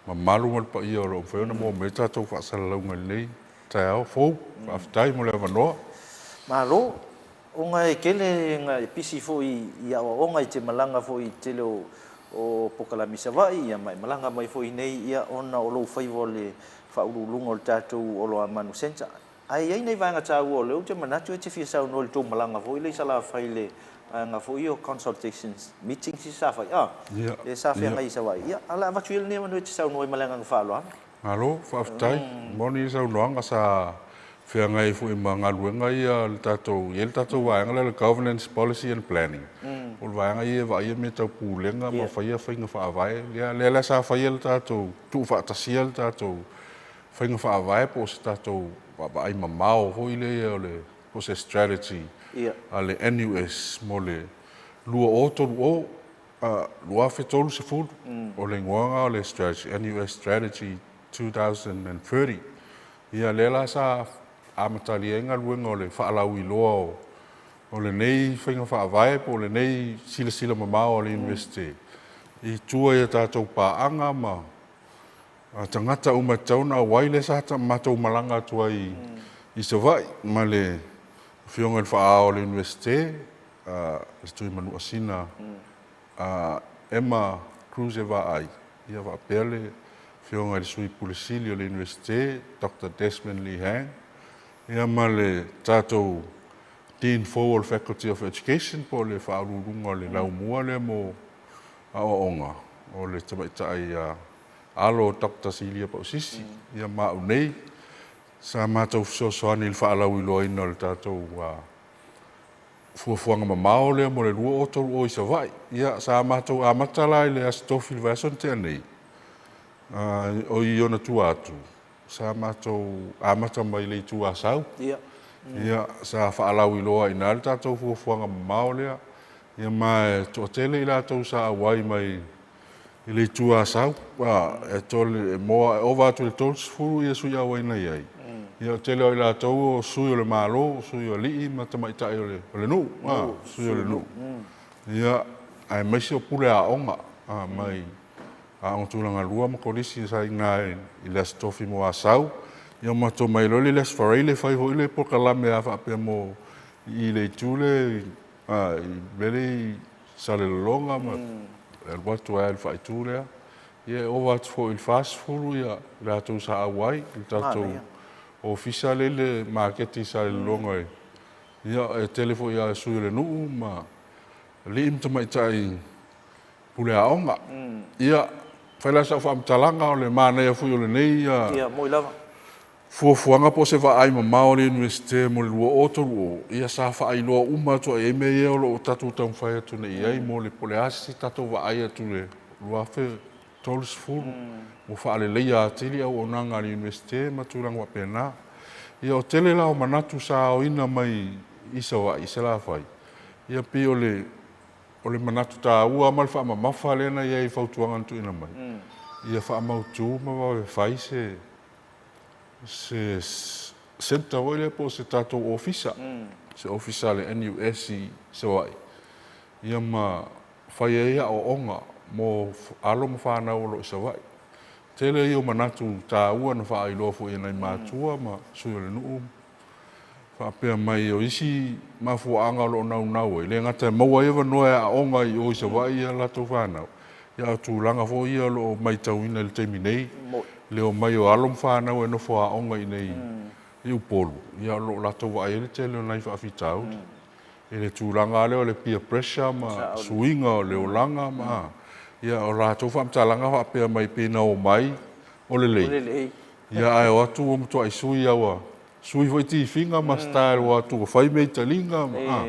Speaker 7: mamalu ma le paia o lo o mafai ona maua mai ai tatou faasalalauga i lenei taeao fou. Faafetai mo le avanoa.
Speaker 1: Malo. Ona e tele na e pisi foi i aoaoga, e te malaga foi i le tele o polokalame i Savaii, ia ma e malaga mai foi i inei, ia ona o lou faiva o le Faauluuluga o le tatou Oloamanu Centre. Ae i ai nai vaega taua o lea ou te manatu e te fia saunoa i le tou malaga foi lea i Salafai i le vaega foi ia o consultations meetings ia sa fai, a, lea sa feagai i Savaii. Ia, a o le a avatu ia lenei avanoa e te saunoa ai ma le agaga faaaloalo.
Speaker 7: Malo, faafetai. Moni le saunoaga sa feagai ai foi ma galuega ia a le tatou, e i ai le tatou vaega lea o le Governance, Policy and Planning. O le vaega ia e vaaia mea tau pulega ma faia faiga faavae. Lea la sa faia le tatou tuufaatasia le tatou faiga faavae po o se tatou vaavaai mamao foi lea o le po o se strategy a le NUS mo le 2030, 2030, o le igoa lena o le strategy, NUS Strategy 2030. Ia lea la sa amatalia ai galuega o le faalauiloa o o lenei faiga faavae po o lenei silasila mamao a le Iunivesite i tua i a tatou paaga ma A tagata uma e tatau ona auai lea sa matou malaga atu ai i Savaii ma le Afioga i le Faa-Ao o le Iunivesite, le Tuimanuuasina Emma Kruse Vaai, ia faapea le Afioga i le Sui Pule Sili o le Iunivesite, Doctor Desmond Lee Hang, ia ma le tatou Dean fou o le Faculty of Education po o le Faauluuluga o le Laumua lea mo aoaoga, o le tamaitai ia alo Doctor Silia Pausisi, ia ma au nei, sa matou fesoasoani i le faalauiloaina o le tatou fuafuaga mamao lea mo le 2030 i Savaii. Ia, sa matou amata la i le Aso Tofi i le vaiaso na tea nei, o i ona tua atu, sa matou amata mai i le Itu Asau. Ia, sa faalauiloa i ina le tatou fuafuaga mamao lea. Ia ma e toatele i latou sa auai mai i le Itu Asau, e tole, e moa, e ova atu i le 30 ia sui auai na i ai. Ia o le tele o i latou o sui o le Malo, o sui o alii ma tamaitai o le, o le nuu, sui o le nuu. Ia, aemaise o pule aoga, mai Aoga Tulagalua ma Kolisi sa i ina i le Aso Tofi mo Asau. Ia matou omai loa lea i le Aso Faraile fai foi le polokalame a faapea mo i le itu lea i le mea lea i Salelologa ma e alu atu ai lava i le faaitu lea. Ia e ova atu foi i le 40 ia i latou sa auai i le tatou ofisa lea i le maketi i Salelologa. Ia e tele foi lava sui o le nuu ma alii ma tamaitai pule aoga. Ia, fai la sau faamatalaga o le manaia foi o lenei
Speaker 1: Ia, moi lava.
Speaker 7: fuafuaga po o se vaai mamao a le Iunivesite mo le 2030, ia sa faailoa uma atu i ai mea ia o lo o tatou taumafai atu nei i ai mo le po o le a se tatou vaai atu i le 2030 ua faaleleia atili auaunaga a le Iunivesite ma tulaga faapena. Ia, o tele la o manatu sa aoina mai i Savaii i Salafai, ia pei o le O le manatu taua ma le faamamafa lea na i ai i fautuaga na tuuina mai, ia faamautu ma vave fai se se centre foi lea po o se tatou ofisa, se ofisa a le NUS i Savaii, ia ma fai ai aoaoga mo alo ma fanau o lo o i Savaii. Tele ia o manatu taua na faailoa foi e nai matua ma sui o le nuu faapea mai o isi mafuaaga o lo o naunau ai, e le gata e maua ai avanoa e aooga i o i Savaii a latou fanau, ia a o tulaga foi ia o lo o matauina i le taimi nei, le omai o alo ma fanau e nofo aoga i inei i Upolu, ia o lo o latou vaai ai le tele o nai faafitauli i le tulaga lava lea o le peer pressure ma suiga o le olaga ma ia o latou faamatalaga faapea mai pei na omai o lelei, ia ae o atu ua matuai sui lava ua sui foi tifiga ma style ua atu ua fai mea i taliga ma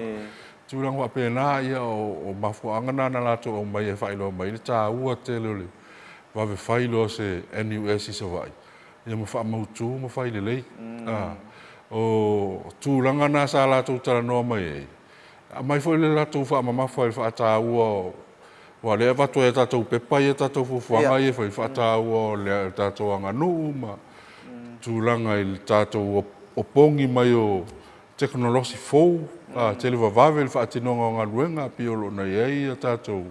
Speaker 7: tulaga faapena. Ia o mafuaaga na na latou aumai e faailoa mai ai le taua tele o le vave fai loa o se NUS i Savaii ia ma faamautu ma fai lelei. O tulaga na sa latou talanoa mai ai, aumai foi le latou faamamafa i le faataua o aua o lea e avatu ai e tatou pepa ia tatou fuafuaga ia e fai, faataua o le tatou aganuu ma tulaga i le tatou opogi mai o tekonolosi fou, televavave le faatinoga o galuega, pei o lo o na i ai a tatou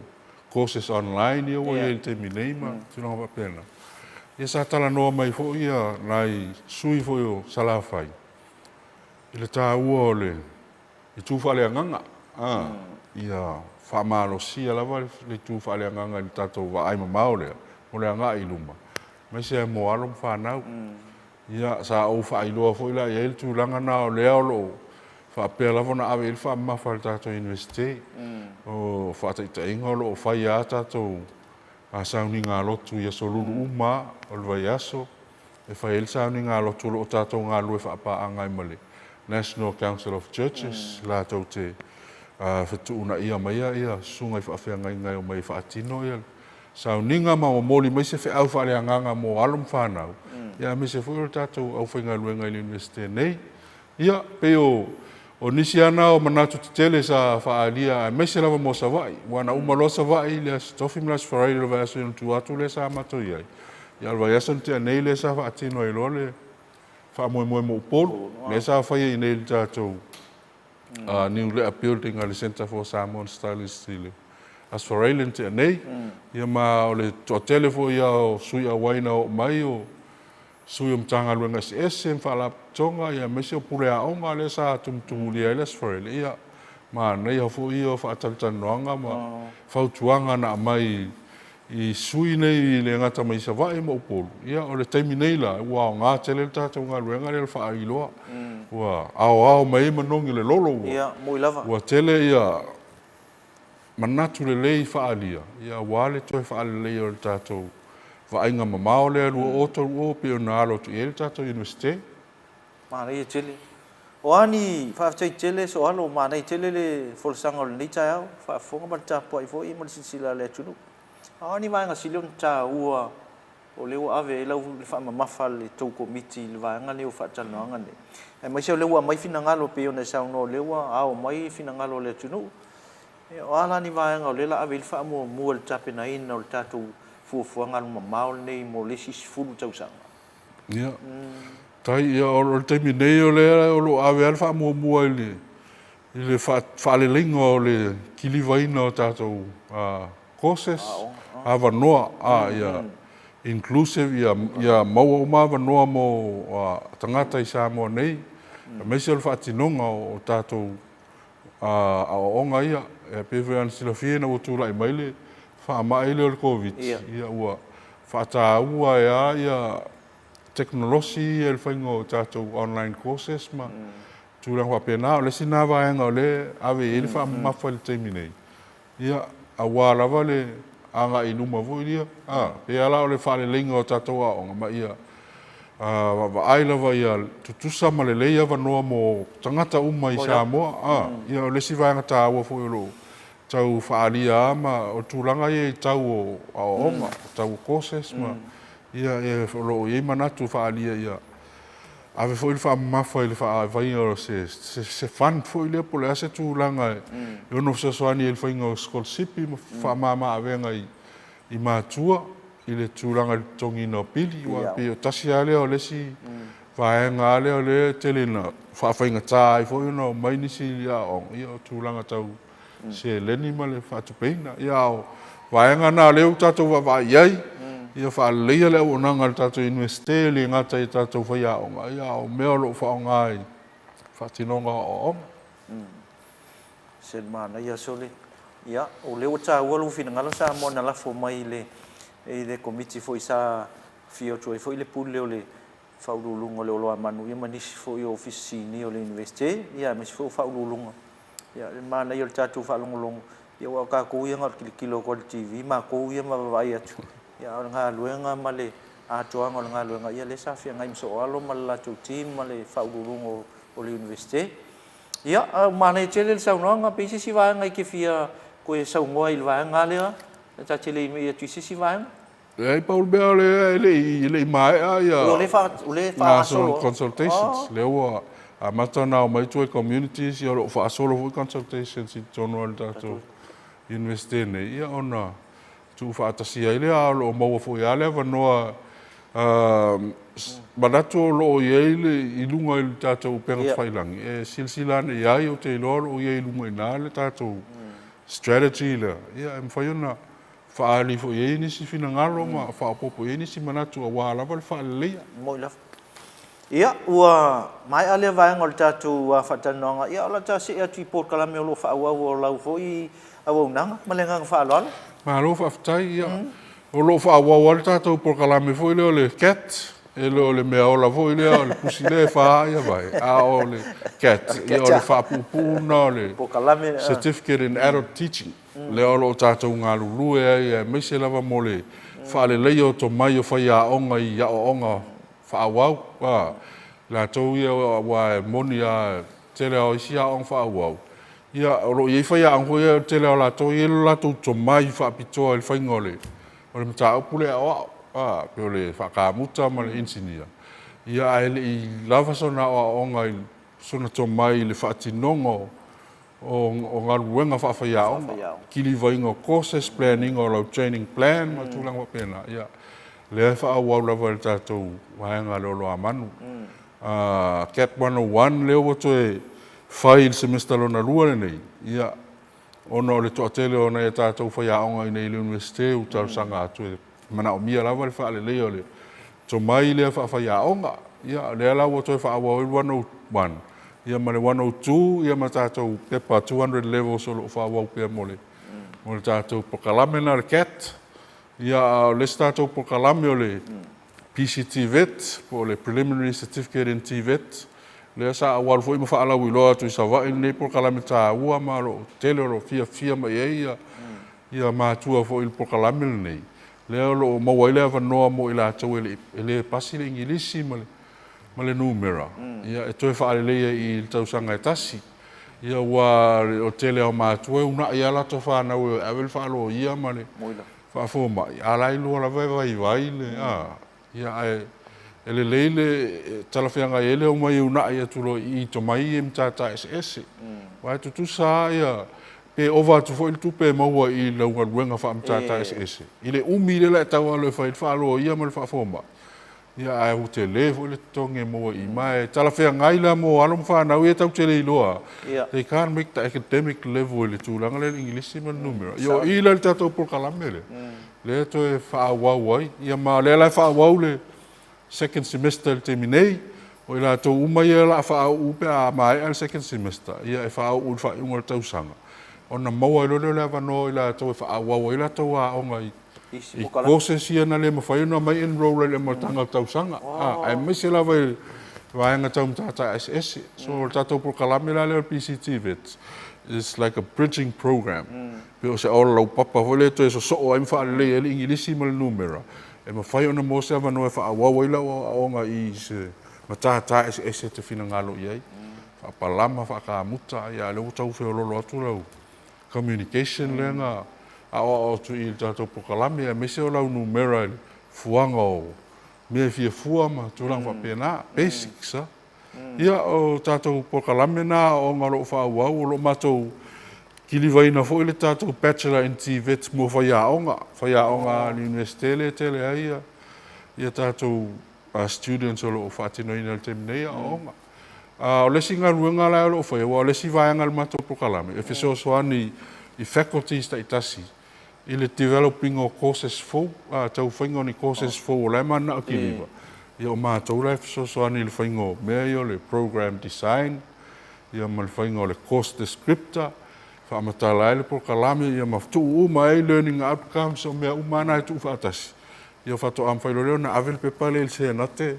Speaker 7: courses online ia ua i ai i le taimi nei ma tulaga faapena. Ia sa talanoa mai foi nai sui foi o Salafai i le taua o le itu faaleagaga, ia faamalosia lava le itu faaleagaga i le tatou vaai mamao lea mo le agai i luma, aemaise lava mo alo ma fanau. Ia, sa ou faailoa foi la i ai le tulaga lena o lea o lo o faapea lava ona ave i ai le faamamafa a le tatou Iunivesite. O faataitaiga o lo o fai lava tatou sauniga lotu i aso lulu uma lava o le vaiaso, e fai ai le sauniga lotu o lo o tatou galulue faapaaga ai ma le National Council of Churches, latou te fetuunaia maia ia susuga i faafeagaiga e omai e faatino ia sauniga ma momoli mai se feau faaleagaga mo alo ma fanau, ia aemaise foi o le tatou aufaigaluega i le Iunivesite nei. Ia, pei o o nisi lava na o manatu tetele sa faaalia aemaise lava mo Savaii, aua na uma loa Savaii i le Aso Tofi ma le Aso Faraile o le vaiaso i ona tua atu lea sa matou i ai, ia o le vaiaso na tea nei lea sa faatino ai loa le faamoemoe mo Upolu, lea sa faia i inei i le tatou Niulea Building a le Centre for Samoan Studies i le Aso Faraile na tea nei. Ia ma o le toatele foi lava o sui auai na oo mai o Sui o Matagaluega eseese ma Faalapotopotoga ia aemaise o Pule Aoga lea sa tumutumulia ai le Aso Faraile, ia manaia foi ia o faatalatalanoaga ma fautuaga na aumai i sui nei e le gata mai Savaii ma Upolu, ia o le taimi nei la ua aoga tele le tatou galuega lea o le faailoa, ua aoao mai ai manogi o le lolo ua ua tele ia manatu lelei faaalia ia aua le toe faaleleia o le tatou vaaiga mamao lea 2030 pei ona alo atu i ai le tatou Iunivesite.
Speaker 1: Manaia tele. O a ni faafetai tele Soalo, manaia tele le folasaga o lenei taeao, faafofoga ma le tapuai foi ma le silasila a le atunuu. A o a ni vaega sili ona taua o lea ua ave i ai lau le faamamafa a le tou Komiti i le vaega lenei o faatalanoaga nei, aemaise o lea ua aumai finagalo pei ona e saunoa o lea ua ao mai finagalo o le atunuu. O a la ni vaega o lea o le a ave i ai le faamuamua i le tapenaina o le tatou fuafuaga alumamao lenei mo le isi 10 tausaga?
Speaker 7: Ia, tai, ia, o le taimi nei o lea o lo o ave lava le faamuamua i le, i le faaleleiga o le kilivaina o tatou courses, avanoa, ia inclusive, ia, ia maua uma avanoa mo tagata i Samoa nei, aemaise o le faatinoga o tatou aoaoga ia. E pei foi ona silafia ina ua tulai mai le faamai lea o le Koviti, ia ua faataua ai lava ia tekonolosi ia i le faiga o tatou online courses ma tulaga faapena. O le isi lena vaega o lea e ave i ai le faamamafa i le taimi nei, Ia, aua lava le agai i luma foi ia, a, pei lava la o le faaleleiga o tatou aoga, ma ia vaavaai lava ia tutusa ma lelei avanoa mo tagata uma i Samoa, a, ia o le isi vaega taua foi o lo o tau faaalia lava ma o tulaga ia i tau o aoaoga, tau o courses ma, ia, o lo o i ai manatu e faaalia ia ave foi le faamamafa i le faavaia o se, se, se fund foi lea po o le a se tulaga e, e ono fesoasoani ai i le faiga o sikolasipi ma faamama avega i, i matua i le tulaga i le totogiina o pili. Aua pei o tasi lava lea o le isi vaega lava lea o lea e tele ina faafaigata ai foi ona omai nisi i aoaoga, ia o tulaga tau seleni ma le faatupeina. Ia a o vaega na o lea ua tatou vaavaai i ai, ia faaleleia le auaunaga a le tatou Iunivesite e le gata i a tatou faiaoga, ia a o mea o lo o faaaoga i faatinoga o aoaoga.
Speaker 1: Se manaia sole. Ia, o lea ua taua lou finagalo Samoa na lafo mai i le i le Komiti foi sa afio atu ai foi le Pule o le Faauluuluga o le Oloamanu ia ma nisi foi o Ofisa Sinia o le Iunivesite, ia aemaise foi o Faauluuluga. Ia, le manaia o le tatou faalogologo, ia aua o tatou ia na o le tilotilo atu lava i le TV, matou ia ma vaavaai atu, ia a o le galuega ma le atoaga o le galuega, ia lea sa feagai ma Sooalo ma le latou team ma le Faauluuluga o le Iunivesite. Ia, ae ua manaia tele le saunoaga, pe i ai se isi vaega e te fia toe saunoa ai i le vaega lea, ta te le i me'i atu i se isi vaega.
Speaker 7: Leai, pau le mea o lea e le i, e le i maea ia
Speaker 1: O lea o lea e faagasolo
Speaker 7: consultations. Lea ua amata ona omai tua i communities, ia o lo o faasolo foi consultations i totonu o le tatou Iunivesite nei, ia ona tuufaatasia ai lea, a o lo o maua foi lava le avanoa. Manatu o lo o i ai le, i luga i le tatou upega tafailagi, e silasila ane i ai, ou te iloa o lo o i ai i luga i ina le tatou strategy lea, ia e mafai ona faaali foi i ai nisi finagalo ma faaopoopo i ai nisi manatu aua lava le faaleleia.
Speaker 1: Moni lava. Ia, ua maea lea vaega o le tatou faatalanoaga. Ia, o le a ta see atu i polokalame o lo o faaauau o lau foi auaunaga. Ma le agaga faaaloalo.
Speaker 7: Malo faafetai. Ia, o lo o faaauau lava le tatou polokalame foi lea o le CAT, e le o le meaola foi lea o le pusi lea e fa ai vae, a o le CAT, ia o le faapuupuu lena o le Certificate in Adult Teaching. Lea o lo o tatou galulue ai aemaise lava mo le faaleleia o tomai o faiaoga i aoaoga faaauau. A, latou ia aua e moni lava e tele lava o isi aoaoga faaauau, ia o lo o i ai faiaoga foi ia o le tele lava o latou e i ai lo latou tomai faapitoa i le faiga o le o le mataupu lea e aoao, a, pei o le faakamuta ma le inisinia, ia ae le i lava sona aoaoga i sona tomai i le faatinoga o o galuega faafaiaoga, kilivaiga o courses, plan ina o lau training plan ma tulaga faapena, ia, lea e faaauau lava e le tatou vaega a le Oloamanu. CAT 101 lea ua toe fai i le semester lona lua lenei, ia, ona o le toatele o nai a tatou faiaoga i inei i le Iunivesite ua talosaga atu e manaomia lava le faaleleia o le. tomai lea faafaiaoga. Ia, o lea la ua toe faaauau ai le 101, ia ma le 102, ia ma tatou pepa 200 levels o lo o faaauau pea mo le, mo le tatou polokalame lena o le CAT. Ia, a o le isi tatou polokalame o le PCTVET, po o le Preliminary Certificate in TVET, lea sa aualu foi ma faalauiloa atu i Savaii lenei polokalame taua ma o lo o tele o lo o fiafia mai ai ia, ia matua foi i le polokalame lenei, lea o lo o maua ai le avanoa mo i latou e le, e le pasi le Igilisi ma le, ma le numera, ia, e toe faaleleia i le tausaga e tasi. Ia, ua o le tele o matua e uunai lava latou fanau e ave le faaloia ma le faafomai, a o la e iloa lava e vaivai le, a, ia, ae e lelei le talafeagai ai le omai e uunai atu loa i i tomai ia i matata eseese. Aua e tutusa lava ia, pe ova atu foi le tupe e maua i lau galuega faamatata eseese, i le umi lea la e tau alu e fai ai le faaloia ma le faafomai, Ia, ae ua tele foi le totogi e maua i i. Ma e talafeagai la mo alo ma fanau ia tatou te le iloa, they can't make the academic level i le tulaga lea i le Igilisi ma le numera. Ia, o i la i le tatou polokalame lea, lea e toe faaauau ai. Ia, ma o lea la e faaauau le second semester i le taimi nei. O i latou uma ia o le a faauu pe a maea le second semester, ia e faauu i le faaiuga o le tausaga, ona maua ai loa lea o le avanoa o i latou e faaauau ai latou aoga i i courses ia na le mafai ona omai enroll ai i le amataga o le tausaga, aemaise lava i vaega tau matata eseese. So o le tatou polokalame la lea o le PCTVET is like a bridging program. Pei o se auala laupapa foi lea e toe sosoo ai ma faalelei ai le Igilisi ma le numera, e mafai ona maua se avanoa e faaauau ai lau aoaoga i se matata eseese e te finagalo i ai, faapalama, faakamuta, ia a o lea ua tau feoloolo atu lau communication lea na aoao atu i le tatou polokalame aemaise o lau numera i le fuaga o mea e fia fua ma tulaga faapena, basics a. Ia, o tatou polokalame na aoaoga o lo o faaauau, o lo o matou kilivaina foi le tatou Bachelor in TVET mo faiaoga, faiaoga a le Iunivesite lea e tele ai ia tatou students o lo o faatinoina i le taimi nei aoaoga. O le isi galuega la o lo o faia, aua o le isi vaega o le matou polokalame, e fesoasoani i faculties taitasi i le developing o courses fou, tau faiga o ni courses fou o la e mananao kiliva. Ia o matou la e fesoasoani i le faiga o mea ia o le program design, ia ma le faiga o le course descriptor, faamatala ai le polokalame, ia ma tuu uma ai learning outcomes, o mea uma lava na e tuu faatasi. Ia faatoa mafai loa lea ona ave le pepa lea i le Senate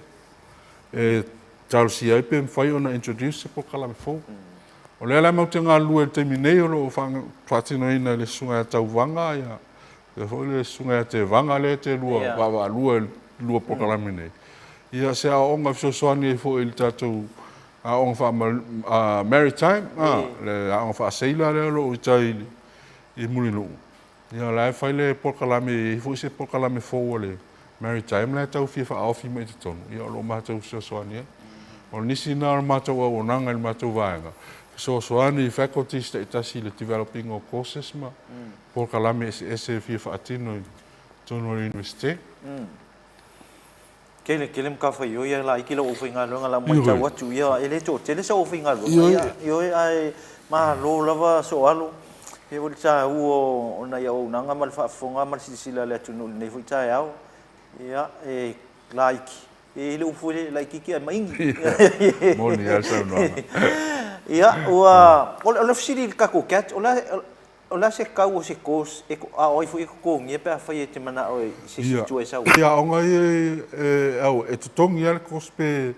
Speaker 7: e talosia ai pe mafai ona introduce se polokalame fou. O lea la matou te galulue i le taimi nei o lo o faatinoina e le Susuga ia Tauvaga ia faapea foi le Susuga ia Tevaga lea e te lua vaavaalua i le lua polokalame nei. Ia se aoaoga e fesoasoani ai foi i le tatou aoga faa maritime, le aoga faaseila lea o lo o i tai i Mulinuu. Ia o la e fai le polokalame, e i ai foi se polokalame fou a le Maritime la e tau fia faaofi mai i totonu, ia o lo o matou fesoasoani ai. O nisi na o le matou auaunaga i le matou vaega, fesoasoani i faculties taitasi i le developing o courses ma polokalame eseese e fia faatino i totonu o le Iunivesite.
Speaker 1: Tele, tele matafaioi ia laiti lau aufaigaluega la matau atu ia e le toatele sau aufaigaluega ia ioe ae malo lava Soalo e foi le taua o nai auaunaga ma le faafofoga ma le silasila a le atunuu i lenei foi taeao ia e laiti e le upu foi lea e laitiiti ae maigi.
Speaker 7: Moni lava le saunoaga.
Speaker 1: Ia ua o le fesili i le tatou CAT o le a O le a se tau o se course e a o ai foi e totogia pe afai e te manao i se isi tua e sau ai?
Speaker 7: Ia, aoga ia e au e totogi lava le course pe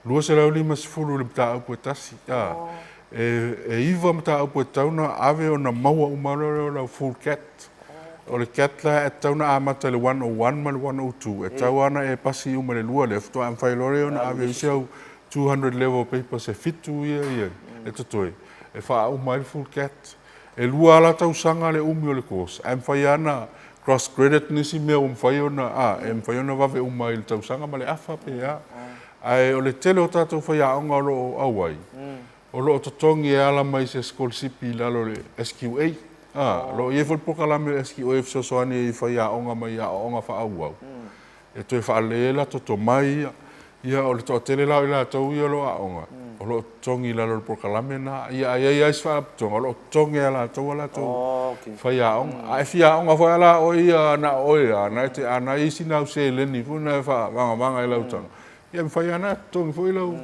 Speaker 7: 250 i le mataupu e tasi. E 9 mataupu e tatau ona ave ona maua uma loa lea o lau full cat. O le cat la e tatau ona amata i le 101 ma le 102. E tatau lava ona e pasi uma i le lua lea faatoa mafai loa lea ona ave isi au 200 level papers e 7 ia e i ai e totoe e faauma ai le full cat. E lua lava la tausaga le umi o le course, ae mafai lava ona cross credit nisi mea ua mafai ona, a, e mafai ona vave uma ai i le tausaga ma le afa pe a. Ae o le tele o tatou faiaoga o lo o auai, o lo o totogi e ala mai se sikolasipi i lalo o le SQA. A, o lo o i ai foi le polokalame o le SQA e fesoasoani ai i faiaoga mai aoaoga faaauau e toe faalelei ai latou tomai ia. Ia, o le toatele la o i latou ia o lo o aoga, o lo o totogi i lalo o le polokalame lena. Ia, a i ai lava isi faalapotopotoga, o lo o totogi e latou a latou faiaoga. A e fia aoga foi la oe ia na o oe lava, na e te, a na i ai sina au seleni foi na e faavagavaga i lau taga, ia e mafai lava ona totogi foi lau,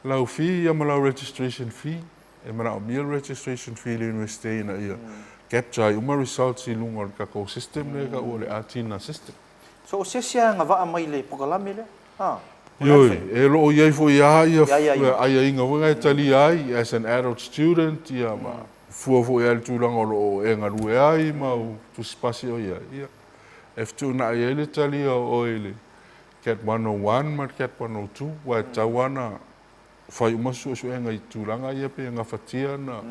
Speaker 7: lau fee ia ma lau registration fee. E manaomia le registration fee i le Iunivesite ina ia capture ai uma results i luga o le tatou system lea e taua o le Atina system.
Speaker 1: So o se isi agavaa mai le polokalame lea? A,
Speaker 7: o le a le Ioe, e lo o i ai foi lava ia aiaiga foi na e talia ai as an adult student ia ma fua foi lava i le tulaga o lo o e galue ai ma au tusipasi o i ai, ia e fetuunai ai le talia o oe i le Cat 101 ma le Cat 102, aua e tatau lava ona fai uma suesuega i tulaga ia pe gafatia ona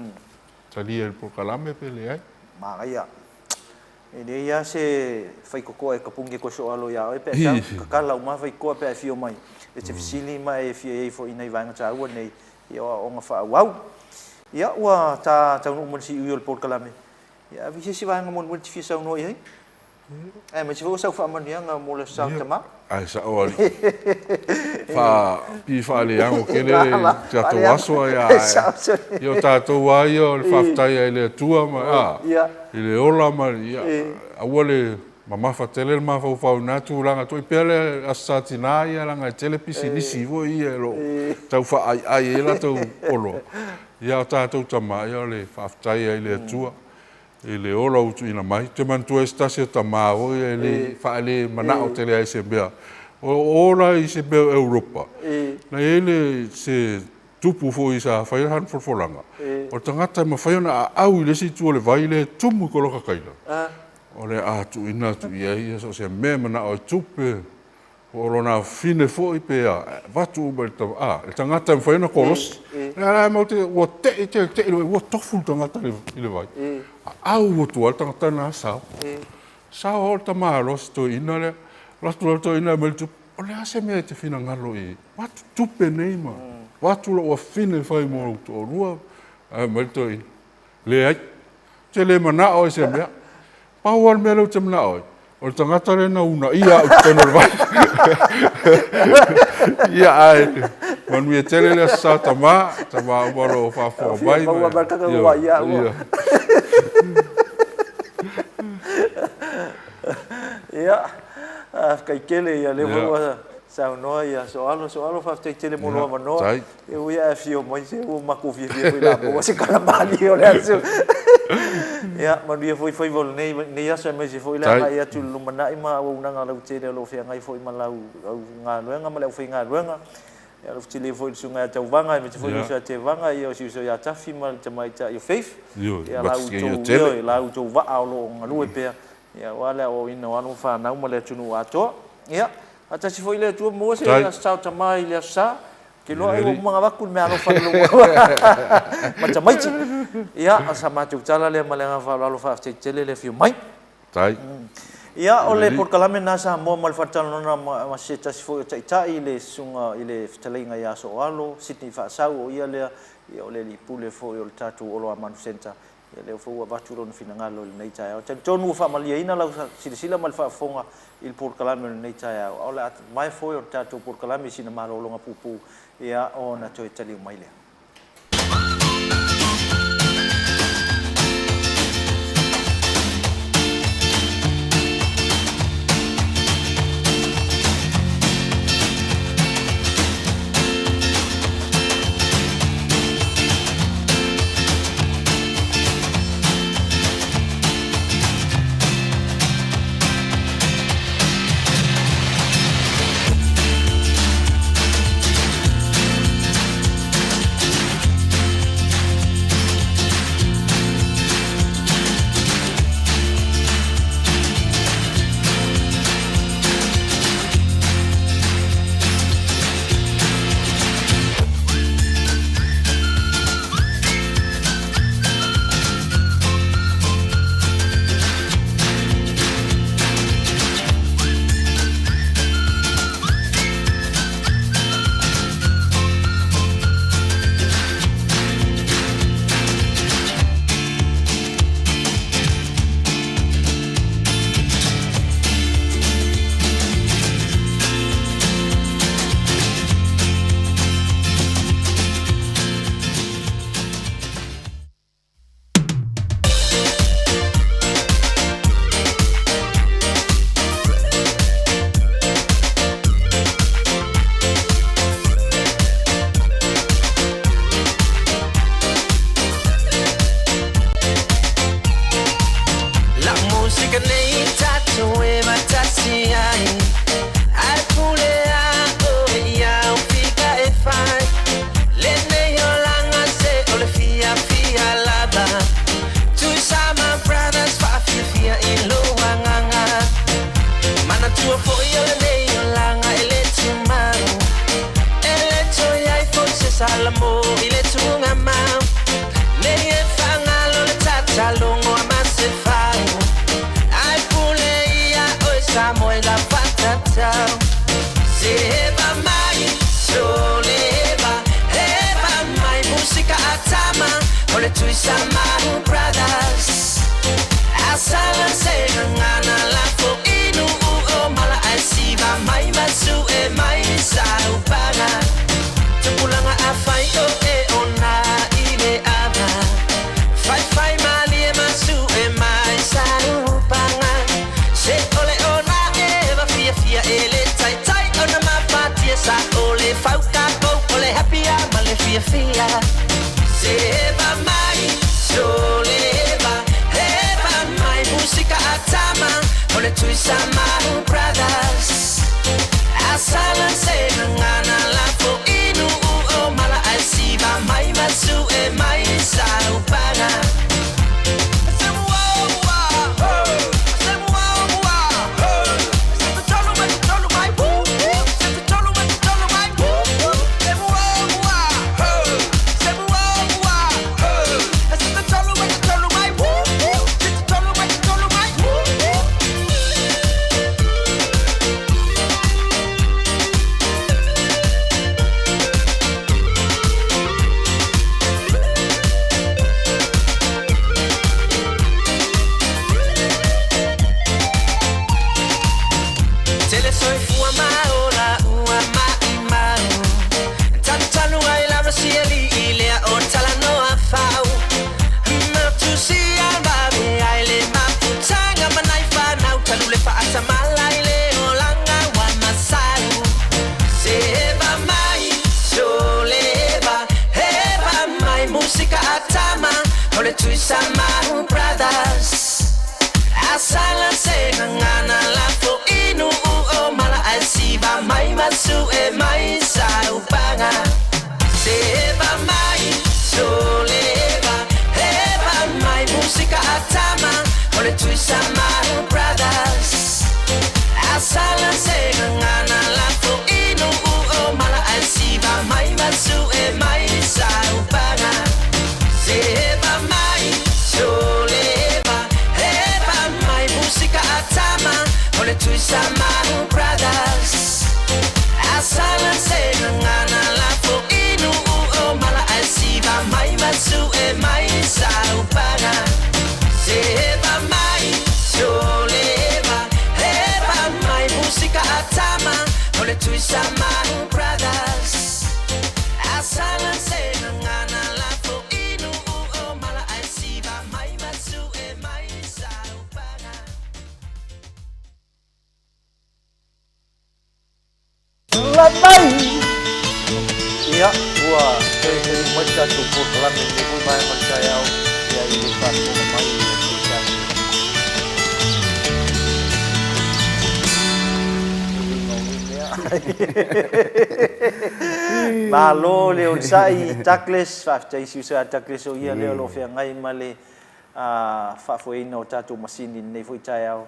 Speaker 7: talia i le polokalame pe leai.
Speaker 1: Manaia. E leai lava se faitotoa e tapuni e toe soalo ia oe pe a sau, tatala uma lava faitotoa pe a e afio mai e te fesili ma e fia i ai foi i nai vaega taua nei i aoaoga faaauau. Ia, ua ta taunuu mai i le siui o le polokalame, ia ave i se isi vaega mulimuli e te fia saunoa i ai. Aemaise foi o sau faamanuiaga mo le Aso Sa o Tama.
Speaker 7: Ae sao alii. Faa, pei faaleago tele le tatou aso ae a, ia o tatou lava ia o le faafetai ai i le Atua ma a, i le ola ma ia, aua le mamafa tele le mafaufau i na tulaga. Tuu ai pea le Aso Sa Tina ia leaga e tele pisinisi foi ia o lo o tau faaaiai ai latou oloa. Ia a o tatou tama ia o le faafetai ai i le Atua i le ola ua tuuina mai. Ou te manatua ai se tasi o tama foi ia e le faale manao tele ai i se mea. O ola i se mea o Europa, na i ai le se tupu foi sa fai lana folafolaga, o le tagata e mafai ona aau i le isi itu o le vai lea e tumu i koloka kaila, o le a tuuina atu i ai ia so o se mea e manao ai tupe, Po o lona afafine foi pe a, e avatu uma i le tama, a, le tagata e mafai ona kolosi. O lea la matou te, ua tei tei tei le vai, ua tofu le tagata i le vai. Aau atu lava le tagata lena sao. Sao lava le tamaloa si toeaina lea. Alu atu loa le toeaina e aumai le tupe, o le a se mea e te finagalo i ai? Avatu tupe nei ma avatu lou afafine e fai mo lou toalua. Ae fai mai le toeaina, Leai, ou te le manao i se mea. Pau lava le mea lea ou te manao ai, o le tagata lea na uunaia au i totonu o le vai. Ia, ae manuia tele le Aso Sa tama, tama uma o lo o faafofoga mai.
Speaker 1: Ia. Ia, faafetai tele, ia lea foi ua saunoa ia Soalo. Soalo, faafetai tele mo lou avanoa. E ui a e afio mai se ua matou fiafia foi la maua se tala malie o le aso. Ia, manuia foi faiva o lenei, lenei aso aemaise foi le agai atu i le lumanai ma auaunaga lautele o lo o feagai foi ma lau au galuega ma le aufaigaluega. Ia, alofa tele foi i le susuga ia Tauvaga aemaise foi le uso ia Tevaga, ia o si uso ia Tafi ma le tamaitai o Faith. Ia, la outou, ioe, la outou vaa o lo o galue pea, ia, aua le aoaoina o alo ma fanau ma le atunuu atoa. Ia, faatasi foi le Atua, maua se Aso Sa o Tama i le Aso Sa. Ke loa ai ua uma ona avatu le meaalofa i lou ma tamaiti. Ia, o sa matou tala lea ma le agaga faaaloalo, faafetai tele le afio mai.
Speaker 7: Tai.
Speaker 1: Ia, o le polokalame lena Samoa ma le faatalanoaga ma se tasi foi o taitai i le susuga i le fetalaiga ia Sooalo, Sydney Faasau, o ia lea, ia o le alii pule foi o le tatou Oloamanu Centre. Ia lea foi ua avatu lona finagalo i lenei taeao. E talitonu ua faamalieina lau silasila ma le faafofoga i le polokalame o lenei taeao, a o le atamai foi o le tatou polokalame i sina malologa puupuu, ia ona toe taliu mai lea.
Speaker 2: Se heva mai, sole heva, heva mai Musika a tama, o le Tuisamahu Brothers Asala se gagana lafo inu u o mala ai siva mai masu e mai sa upaga Tupulaga a fai o e ona i le ava Fai fai malie masu e mai sa upaga Se ole ona eva fia fia e le tai tai ona mafatia sa o le fauka pou o le happy a ma le fia fia Se eva mai sole eva eva mai musika a tama o le Tuisamahu Brothers Asala se gagana lafo inu u o mala ai siva mai masu e mai sa upaga Tele soifua ma ola ua maʻimau Tanutanu ai lava sialii lea o talanoa fau Matusia vave ai le mafutaga ma nai fanau Talu le faatamala i le olaga ua masau Se eva mai, sole eva, eva mai Musika a tama, o le Tuisamahu Brothers Asala se gagana lafo inu u o mala ai siva mai masu e mai sa upaga Se eva mai, sole eva, eva mai Musika a tama, o le Tuisamahu Brothers Asala se gagana lafo inu u o mala ai siva mai masu e mai sa upaga Se eva mai, sole eva, eva mai Musika a tama, o le Tuisamahu Brothers Asala se gagana lafo inu u o mala ai siva mai masu e mai sa upaga Se eva mai, sole eva, eva mai Musika a tama, o le Tuisamahu Brothers Asala se gagana lafo inu u o mala ai siva mai masu e mai sa upaga
Speaker 1: Lamai! Ia, ua heihei mai tatou polokalame i lenei foi vaega o le taeao, ia i le faafofoga mai i le tatou uiga o nei mea. Malo le onosai Douglas, faafetai i si uso ia Douglas o ia lea o lo o feagai ma le faafoeina o tatou masini i lenei foi taeao.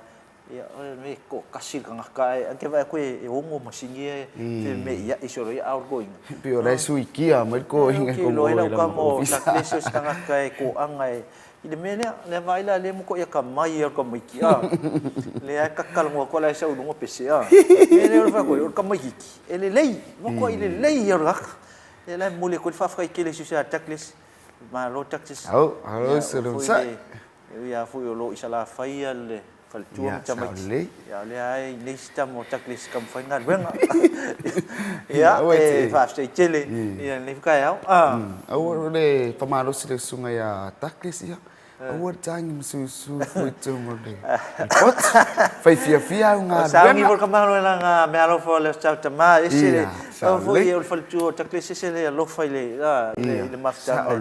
Speaker 1: Ia, o le mea e toatasi le tagata ae ke vaai atu e ono masini ia e fememe'ia'i solo ia a o le toeaina.
Speaker 3: Pei o la e suikia mai le toeaina e
Speaker 1: komo i lana ofisa. Ou te iloa ai lau tama o Douglas o se tagata e toaga e i le mea lea, lea vaai la lea matuai atamai ia o le tamaiti a. Lea e tatalanoa atu la e sau i luga pese a. Mea lea o le fai atu ai, o le tamaititi e lelei, matuai lelei ia o le tagata. Ia la e momoli atu ai le faafetai tele i si uso ia Douglas. Malo Douglas.
Speaker 3: Au, au se lomsai.
Speaker 1: E ui lava foi o lo o i Salafai ia le faletua ma tamaiti, ia o lea lava e i inei si tama o Douglas e taumafai galuega. Ia, e faafetai tele i lenei foi taeao.
Speaker 3: Aua o le faamalosi le susuga ia Douglas, ia, aua le tagi ma susu fua i totonu o le pot. Fai fiafia au galuega.
Speaker 1: Sauni foi le tamalo i lana meaalofa o le Aso Tama, ese le, foi o le faletua o Douglas, ese le alofa i le mafutaga.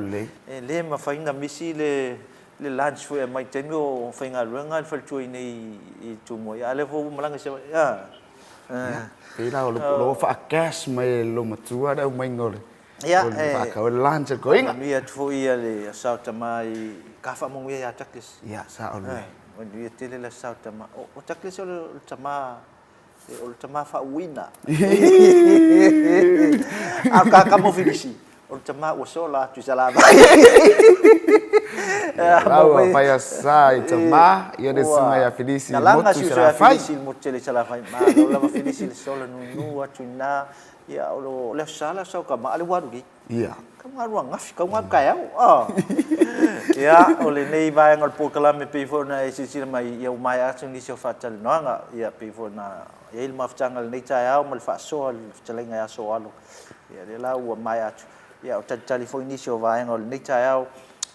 Speaker 1: E le mafai ona misi le le lunch foi e aumai i taimi o faigaluega le faletua i inei i Tumua. Ia a lea foi ua malaga i Savaii. Ia.
Speaker 3: Ia, pei la o lo o faa-cash mai e lou matua le aumaiga o le faakau le lunch a le toeaina.
Speaker 1: Manuia atu foi le Sao Tama i ka faamanuia ia Douglas.
Speaker 3: Ia, sao lelei.
Speaker 1: Manuia tele le Sao Tama. O Douglas o le tama o le tama faauuina. A o le kakama o Filisi, o le tama ua sola atu i Salafai.
Speaker 3: Lau a fai sa i tama, ia le susuga ia Filisi i le motu i Salafai.
Speaker 1: Filisi i le motu tele i Salafai. Malo lava Filisi le sola nunu atu i ina. Ia, o le aso Sa le aso Sa o ka maa le ua alu nei.
Speaker 3: Ia.
Speaker 1: Kau galu angafi, kau galu taeao. Ah. Ia, o lenei vaega o le polokalame pei foi ona e silasila mai, ia ua maea atu nisi o faatalanoaga. Ia, pei foi ona i ai le mafutaga i lenei taeao ma le faasoa i le fetalaiga ia Soalo. Ia, lea la ua maea atu. Ia, o talitali foi nisi o vaega o lenei taeao,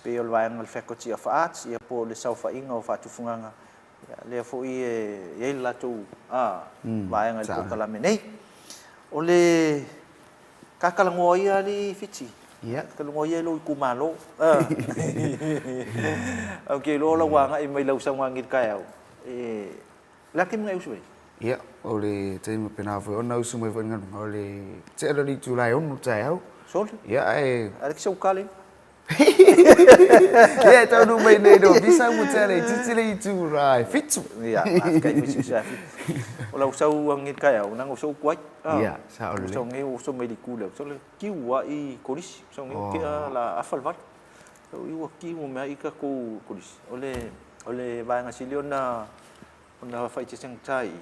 Speaker 1: pei o le vaega o le Faculty of Arts, ia po o le saofaiga o faatufugaga. Ia, lea foi e i ai le latou vaega i le polokalame nei. O le Ta talanoa ia alii Fiti.
Speaker 3: Ia.
Speaker 1: Talanoa ia i lou itumalo. Ou te iloa o lau agai mai lau saunoaga i le taeao, o le a le taimi na e usu ai?
Speaker 3: Ia, o le taimi pena foi ona usu mai foi i le galuega, o le tea lea o le itula e 6 i le taeao.
Speaker 1: Sole?
Speaker 3: Ia, ae...
Speaker 1: A le sau kale.
Speaker 3: Ia, e taunuu mai nei i le ofisa ua tea laitiiti le itula e 7.
Speaker 1: Ia, faafetai foi si uso ia Fiti. O lau saunoaga i le taeao, leaga ua sau utu ai.
Speaker 3: Ia, sao lelei.
Speaker 1: Ua sau nei ua oso mai le itu lea, sole kiu lava i Kolisi. Sau nei ua tea la afa le 8. Sau ua kiu mai lava i tatou Kolisi. O le o le vaega sili ona ona faaeteetega i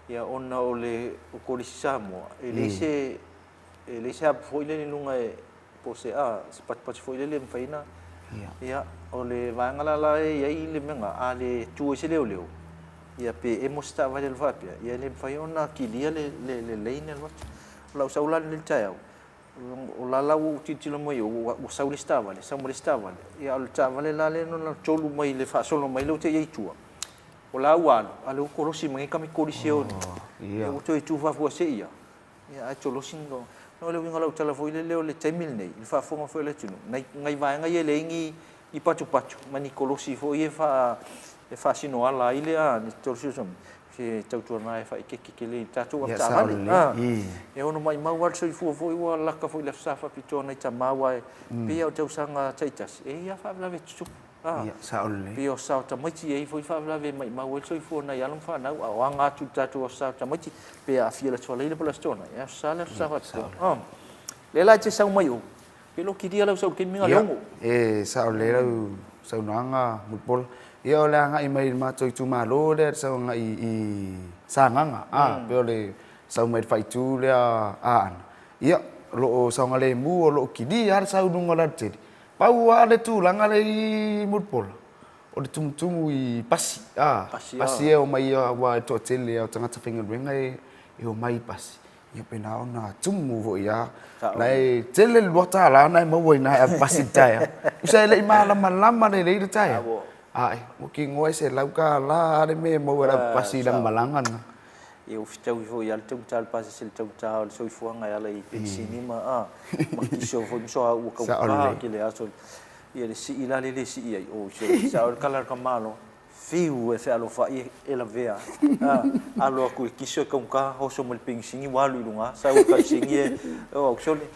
Speaker 1: ia ona o le Kolisi Samoa, e leai se e leai se hub foi lele i luga e po o se a, se patupatu foi lele e mafai ona, ia, o le vaega la la e i ai le mea lena, a le tu ai se leoleo, ia pe emo se taavale alu faapea, ia e le mafai ona kilia le, le, le lane e alu atu. O lau sau la i lenei taeao, o la la ua ou tilotilo mai i o, ua, ua sau le isi taavale, sau ma le isi taavale, ia a o le taavale la lea na tolu mai le faasolo mai lea ua te i ai i tua, o la ua alu, a o lea ua kolosi mai nei tamaiti kolisi e o, ia ua toe tu faafuasei lava. Ia, ae tolosi ni no. O le uiga o lau tala foi lele o le taimi lenei, i le faafofoga foi a le atunuu, nai, nai vaega ia e leai ni, ni patupatu ma ni kolosi foi ia e faa, e faasinoala ai le, a, le tolosi o le se tautuana e faaeteete tele i le tatou
Speaker 3: Ia, sao
Speaker 1: avetaavale.
Speaker 3: lelei.
Speaker 1: A,
Speaker 3: I.
Speaker 1: e ono maimau lava le soifua foi ua laka foi i le Aso Sa faapitoa nai tama aua e pei lava o tausaga taitasi, e i ai lava faalavelave e tutupu. A,
Speaker 3: Ia, sao lelei.
Speaker 1: pei o Sa o tamaiti, e i ai foi faalavelave e maimau ai le soifua o nai alo ma fanau, a o aga atu i le tatou Aso Sa o tamaiti, pe aafia le Aso Faraile po o le Aso Toonai, e Aso Sa le Aso Sa faapitoa. A, lea la e te sau mai o, pe lo kilia lau sau i le taimi lena
Speaker 3: Ia,
Speaker 1: le 6.
Speaker 3: e sao lelei lau saunoaga Mulipola. Ia, o le agai mai i le matou itumalo lea, le sau agai i Sagaga, a, pei o le sau mai le faaitu lea Aana. Ia, o lo o saogalemu, o lo o kilia lava le sau i luga o le alatele. Pau lava le tulaga lea i Mulipola, o le tumutumu i pasi, a, pasi e omai aua e toatele lava o tagata faigaluega e omai i pasi, ia pena ona tumu foi lava. La e tele le $2 na e maua i ina e ave pasi i le taeao. Tusa e le i malamalama lelei le taeao, ae ua kigoa e $100 lava le mea e maua e le ave pasi i lana malaga lena.
Speaker 1: Ia ua fetaui foi lava le taugata o le pasese i le taugata o le soifuaga e ala i penisini ma, a, ma kiso foi ma soauu ua taugata tele aso. Ia le sii la lea e le sii ai, oi sole, sao le tala a le tamaloa, fiu e fealofa'i e lavea, a, alo atu i le kiso e taugata, oso mai le penisini ua alu i luga, sau i le kaisini e, oi sole,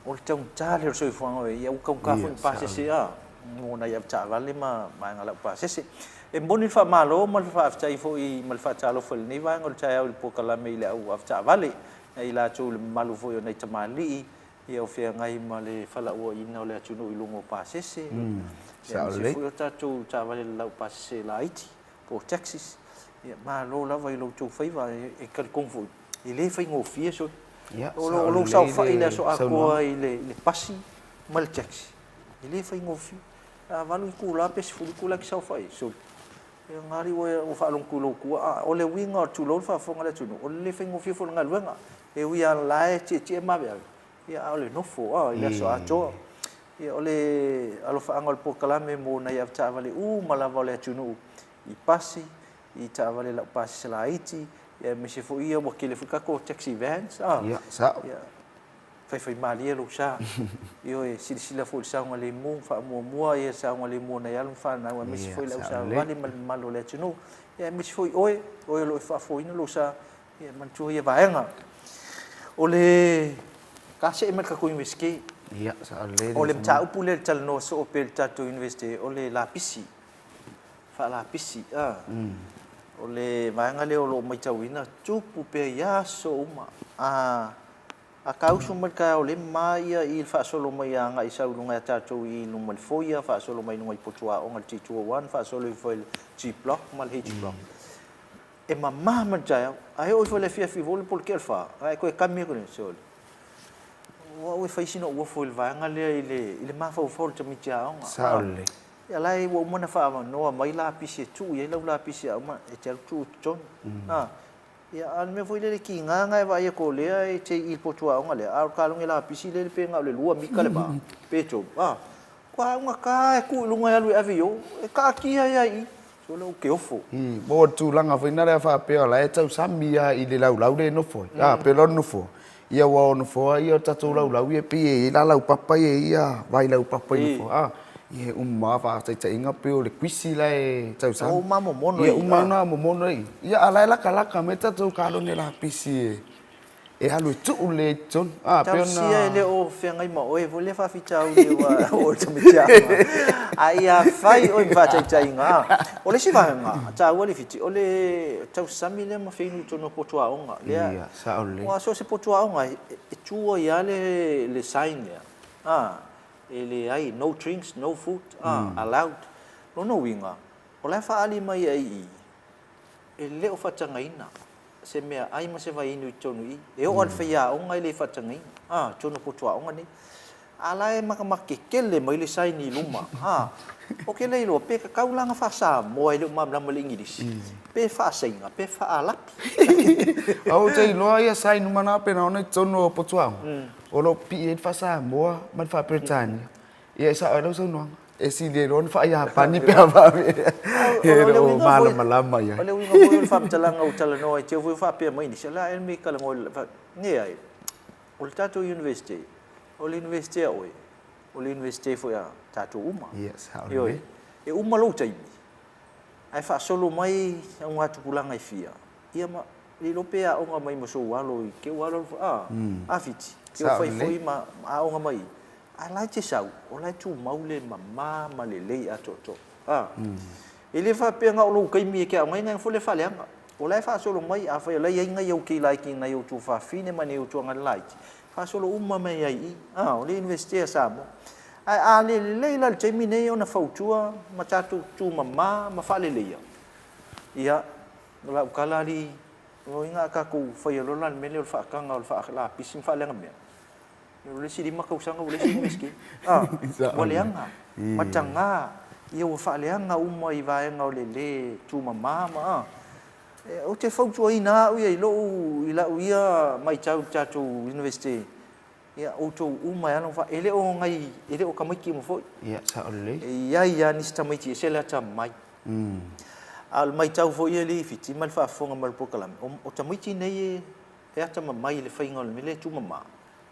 Speaker 1: O le taugata lea o le soifuaga o i ai, ia ua taugata foi ni pasese a, mo nai avetaavale ma vaega laupasese. E moni le faamalo ma le faafetai foi ma le faatalofa i lenei vaega o le taeao i le polokalame i le au avetaavale, i latou i le mamalu foi o nai tamalii ia o feagai ma le felauaiina o le atunuu i luga o pasese, aemaise foi o tatou taavale laupasese laiti po o taxis. Ia malo lava i lo outou faiva, e talitonu foi, e le faigofie sole. O lou saofai i le aso atoa i le pasi ma le taxi, e le faigofie. A 8 itula pe 10 itula e te saofai ai, sole. Ia na alii ua faalogo atu i lou tua. O le uiga o le tulou le faafofoga a le atunuu, o le le faigofie foi o le galuega. E ui lava o la e tietie ma aveave, ia a o le nofo i le aso atoa. Ia o le alofaaga o le polokalame mo nai avetaavale uma lava o le atunuu i pasi, i taavale laupasese laiti, ia aemaise foi ia ua tele foi tatou taxi vans a.
Speaker 3: Ia, sao.
Speaker 1: Ia, faifaimalie lou sa. Ioe, silasila foi i le saogalemu, faamuamua ia le saogalemu o nai alo ma fanau, aemaise foi le ausavavale ma le mamalu o le atunuu. Ia aemaise foi oe, oe o lo o faafoeina lou sa, ia manatua ia vaega. O le ta see mai i le tatou Iunivesite.
Speaker 3: Ia, sao lelei.
Speaker 1: O le mataupu lea i le talanoa soo pea i le tatou Iunivesite, o le lapisi. Faalapisi, a. O le vaega lea o lo o matauina, tupu pea i aso uma. A. A tausu mai le taeao lea ma ia i le faasolo mai agai i sau i luga ia tatou i luma i le foyer, faasolo mai i luga i potu aoga i le T201, faasolo ifo i le G Block ma le H Block. E mama mai le taeao, ae oo ifo i le afiafi foi le po o le tea o le fa, ae toe kami atu lea, sole, o au e fai sina uafo i le vaega lea i le, i le mafaufau o le tamaiti aoga.
Speaker 3: Sao lelei.
Speaker 1: Ia la e ua uma ona faavanoa mai lapisi e tuu i ai lau lapisi a uma, e te alu tuu i totonu. Ia, a o le mea foi lele tiga na e vaai atu o lea e te i le potu aoga lea, a o le kalogo lapisi lele pe na o le lua mita le va, pe tolu, a, ua augata e tuu i luga e alu e ave i o, e taatia ai lava i i. Sole ou te ofo.
Speaker 3: Mo le tulaga foi lena faapea o la e tausami lava i le laulau lea e nofo ai, a, pei o lona nofoa, ia aua o nofoa ia o tatou laulau ia pei e i ai la laupapa ia e i ai ia vailaupapa i nofoa, a, ia e uma lava faataitaiga pei o le kuisi la e tausami.
Speaker 1: Ua uma momono
Speaker 3: i i. Ia uma ona momono i i. Ia a o la e latalata mai tatou kalone lapisi e alu e tuu lelei ai i totonu. A, pei ona.
Speaker 1: Talosia e le o feagai ma oe foi lea faafitauli aua o oe le tamaiti aoga. A ia fai oe ma faataitaiga, a. O le isi vaega taua Lefiti, o le tausami lea ma feinu i totonu o potu aoga. Lea,
Speaker 3: Ia, sao lelei.
Speaker 1: aua so o se potu aoga e tu ai lava le sign lea, a, e leai, no drinks, no food, a, allowed. Lona uiga, o la e faaali mai ai i i, e le o faatagaina se mea ai ma se vaiinu i totonu i i. E oo lava i le faiaoga e le faatagaina, a, totonu o potu aoga nei. A la e matamata tetele mai le sign i luma, a, ou te le iloa pe tatau la ona faa-Samoa e le o malamalama i le Igilisi, pe faa-Saina, pe faa-Alapi.
Speaker 3: A ou te iloa ia sign uma na pena ona i totonu o potu aoga, o lo o pipii ai le faa-Samoa ma le faa-Peretania. Ia e sao ai lau saunoaga. E sili ai loa ona faa-Iapani pe a faapea e le o malamalama i ai.
Speaker 1: O le uiga foi o le faamatalaga ua talanoa ai, te i foi ua faapea mai nisi, o le a ea le mea e talanoa ai, leai, o le tatou University, o le University a oe, o le University foi a tatou uma.
Speaker 3: Ia, sao lelei.
Speaker 1: Ioe, e uma lou taimi, ae faasolo mai augatupulaga e fia, ia ma le iloa pe aoga mai ma sou alo i te ua alualu foi, a, a Fiti, te ua fai foi ma aoga mai i, A la e te sau, o la e tumau le mama ma lelei atoatoa. A. E le faapea na o lou taimi e te aoga ai, na foi le faaleaga. O la e faasolo mai, afai o la e i ai nai au kei laiti, nai ou tuafafine ma nai ou tuagana laiti, faasolo uma mai ai i i. A, o le Iunivesite a Samoa. Ae a le lelei la i le taimi nei ona fautua ma tatou tumama ma faaleleia, ia, o lau tala alii, o ai na a tatou faia loa la le mea lea o le faataga o le faalapisi ma faaleaga mea, O le isi 5 tausaga ua leai se Iunivesite. A, ua leaga, mataga, ia ua faaleaga uma i vaega o le le tumama ma a. Ou te fautuaina au ia i lou, i lau ia matau i le tatou Iunivesite, ia outou uma e ala ona, e le o nai, e le o tamaiti uma foi.
Speaker 3: Ia, sao lelei.
Speaker 1: E i ai lava nisi tamaiti e ese le atamamai. A o le matau foi ia i Fiti ma le faafofoga mai o le polokalame, o tamaiti nei e atamamai i le faiga o le mea lea e tumama.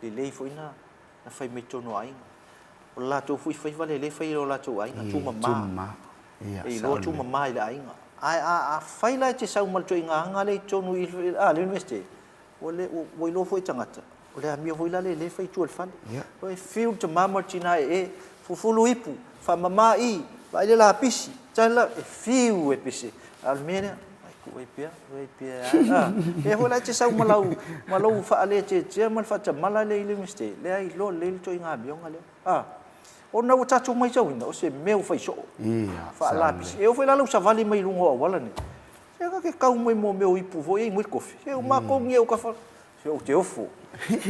Speaker 1: Lelei foi na fai mai totonu o aiga. O le latou foi faiva lea e fai e o latou aiga, tumama. E iloa tumama i le aiga. Ae a fai la e te sau ma le ituaiga aga lea i totonu i le Iunivesite, ua iloa foi e tagata, o le amio foi la lea e fai i tua i le fale. E fiu le tama ma le tina e fufulu ipu, faamama i, vaai le lapisi, tala, e fiu e pese. A o le mea lea, ai tuu ai pea, tuu ai pea a. Lea foi la e te sau ma lau, ma lou faaletetea ma le faatamala lea i le Iunivesite, leai iloa lelei le ituaiga amioga lea. A. Ona ua tatou matauina, o se mea ua fai soo. Faalapisi. E oo foi la lau savali mai luga o auala nei, se ta te tau mai mo mea o ipu foi ia i mai kofi. Se o matou nei o tafa, se ou te ofo.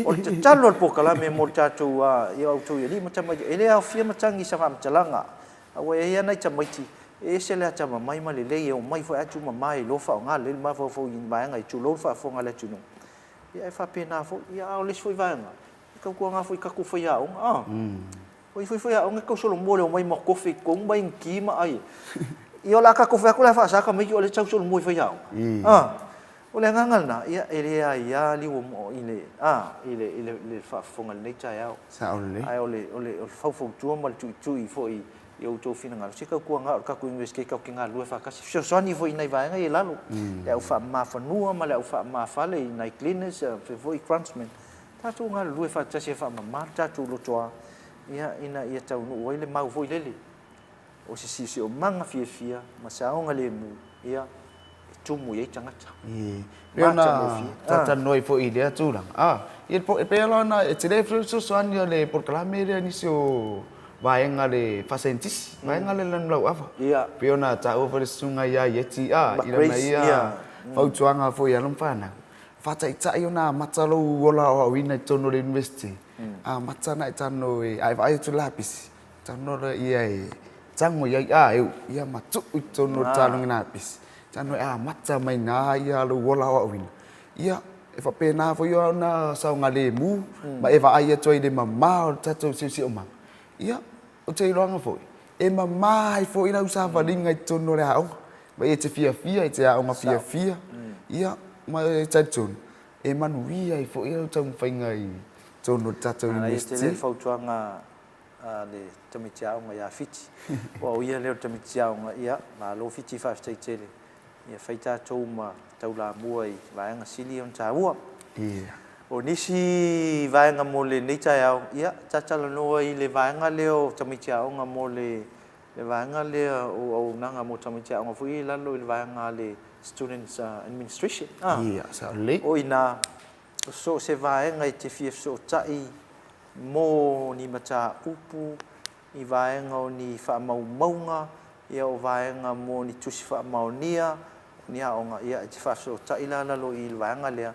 Speaker 1: O le tatalo a le polokalame mo le tatou, i a outou i alii ma tamaitai, e le aofia matagi i sa faamatalaga. Aua e i ai lava nai tamaiti e ese le atamamai ma lelei e omai foi ae tumama e iloa faaaoga lelei le mafaufau i vaega i tulou le faafofoga a le atunuu. Ia e faapena foi. Ia a o le isi foi vaega, e tautuana foi i tatou faiaoga. A, o isi foi faiaoga e tau solomua le omai ma kofi i totonu ma inu ti ma ai. Ia o le a tatou fai atu la e faasa tamaiti o lea e tau solomua i faiaoga. A, o le agaga lena, ia e le aia liu i le, a, i le, i le faafofoga i lenei taeao.
Speaker 3: Sao lelei.
Speaker 1: Ae o le, o le faufautua ma le tuitui foi i outou finagalo, se tautuana o le tatou Iunivesite tatou te galulue faatasi, fesoasoani foi i nai vaega ia i lalo, le au faamama fanua ma le au faamama fale i nai cleaners, faapea foi groundsmen. Tatou galulue faatasi e faamama le tatou lotoa, ia, ina ia taunuu ai le mau foi lele o se siosiomaga fiafia ma se saogalemu, ia, e tumu i ai tagata.
Speaker 3: E pei ona talatalanoa ai foi i lea tulaga, a, ia e pei lava ona e tele foi le fesoasoani a le polokalame lea i nisi o vaega le faasaienitisi, vaega lea lanulauava. E pei ona taua foi le susuga ia Ieti, a, i lana ia fautuaga foi i alo ma fanau, faataitai ona amata lou ola aoaoina i totonu o le Iunivesite, amata ona e talanoa a e vaai atu i le lapisi, Talanoa loa ia e tago i ai, a eu, ia ma tuu i totonu o le talogi lapisi. Talanoa e amata mai ina ia lou ola aoaoina. Ia, e faapena foi ona saogalemu ma e vaai atu ai i le mama o le tatou siosiomaga. Ia, ou te iloaina foi, e mama ai foi lau savaliga i totonu o le aoga. Ma e te fiafia, e te aoga fiafia, ia, ma e talitonu, e manuia ai foi lau taumafaiga i totonu o le tatou Iunivesite.
Speaker 1: Manaia tele le fautuaga a le tamaiti aoga ia Fiti. Aua o ia lea o le tamaiti aoga, ia, malo Fiti, faafetai tele. Ia fai tatou ma taulamua i vaega sili ona taua.
Speaker 3: Ia.
Speaker 1: O nisi vaega mo lenei taeao, ia, ta talanoa i le vaega lea o tamaiti aoga mo le le vaega lea o auaunaga mo tamaiti aoga foi ia i lalo i le vaega a le Students Administration.
Speaker 3: Ia, sao lelei.
Speaker 1: O i ina, so o se vaega e te fia fesootai mo ni mataupu, ni vaega o ni faamaumauga, ia o vaega mo ni tusi faamaonia, o ni aoga, ia e te faafesootai la lalo i le vaega lea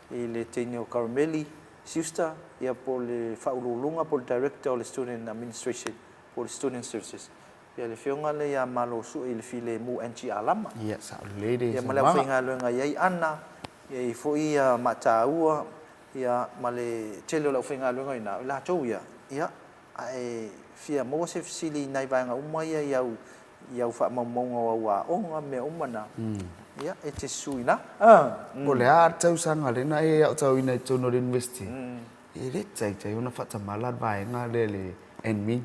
Speaker 1: i le teine o Karameli Schuster, ia po o le Faauluuluga po o le Director o le Student Administration po o le Student Services, ia le Afioga lea ia Malosue i le Filemu Angie Alama.
Speaker 3: Ia, sao lelei le
Speaker 1: Ia ma le aufaigaluega e i ai Ana, ia e i ai foi ia Mataua, Ia, ma le tele o le aufaigaluega i ina, o i latou ia, ia, a e fia maua se fesili i nai vaega uma ia i au, i au faamaumauga o au aoga, mea uma na, ia, e te susu i ina.
Speaker 3: Po o le a le tausaga lea na e aotauina i totonu o le University, e le taitai ona faatamala le vaega lea le admin.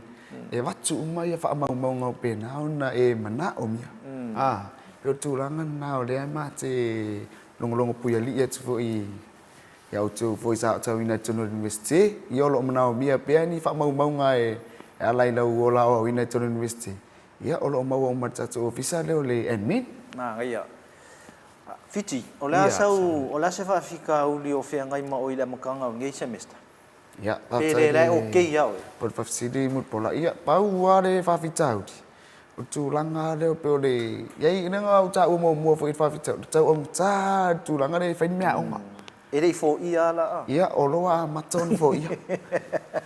Speaker 3: E avatu uma ia faamaumauga faapena ona e manaomia. A, pei o le tulaga lena o lea ma te logologo puialii atu foi i Ia outou foi sa aotauina i totonu o le Iunivesite, ia o lo o manaomia pea ni faamaumauga e ala i lau ola aoaoina i totonu o le Iunivesite, ia o lo o maua uma i le tatou Ofisa lea o le Admin.
Speaker 1: Manaia. Fiti, o le a sau, o le a se faafitauli o feagai ma oe i le amataga o lenei semester?
Speaker 3: Ia,
Speaker 1: Pe le la e okay ia oe?
Speaker 3: O le faafesili Mulipola, ia, pau lava le faafitauli, o le tulaga lava lea pei o le, i ai lea na ou taua muamua foi i le faafitauli, o le tau augata le tulaga lea e fai ni meaaoga.
Speaker 1: E le i foia lava la a?
Speaker 3: Ia, o lo o amata ona foia. O le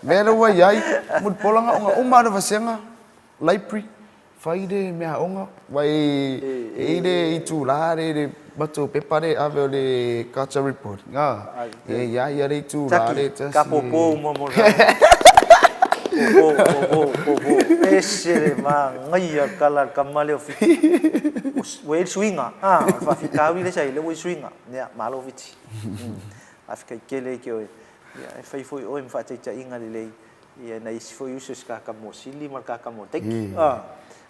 Speaker 3: mea lea ua i ai, Mulipola, na ona uma lava o le vasega, library, Fai le meaaoga, aua e i ai le itula lea i le matou pepa lea e ave o le culture report, e i ai lava le itula lea e tasi.
Speaker 1: Taki, ka popo uma mo le Popo, popo, popo. Ese le manaia tala a le tama lea o Fiti. Ua i ai le suiga, a, o le faafitauli lea sa i ai, lea ua i ai le suiga. Ia, malo Fiti. Faafetai tele i te oe. Ia, e fai foi oe ma faataitaiga lelei Ia nai isi foi uso si kaka mo sili ma le kaka mo taiki. Ah.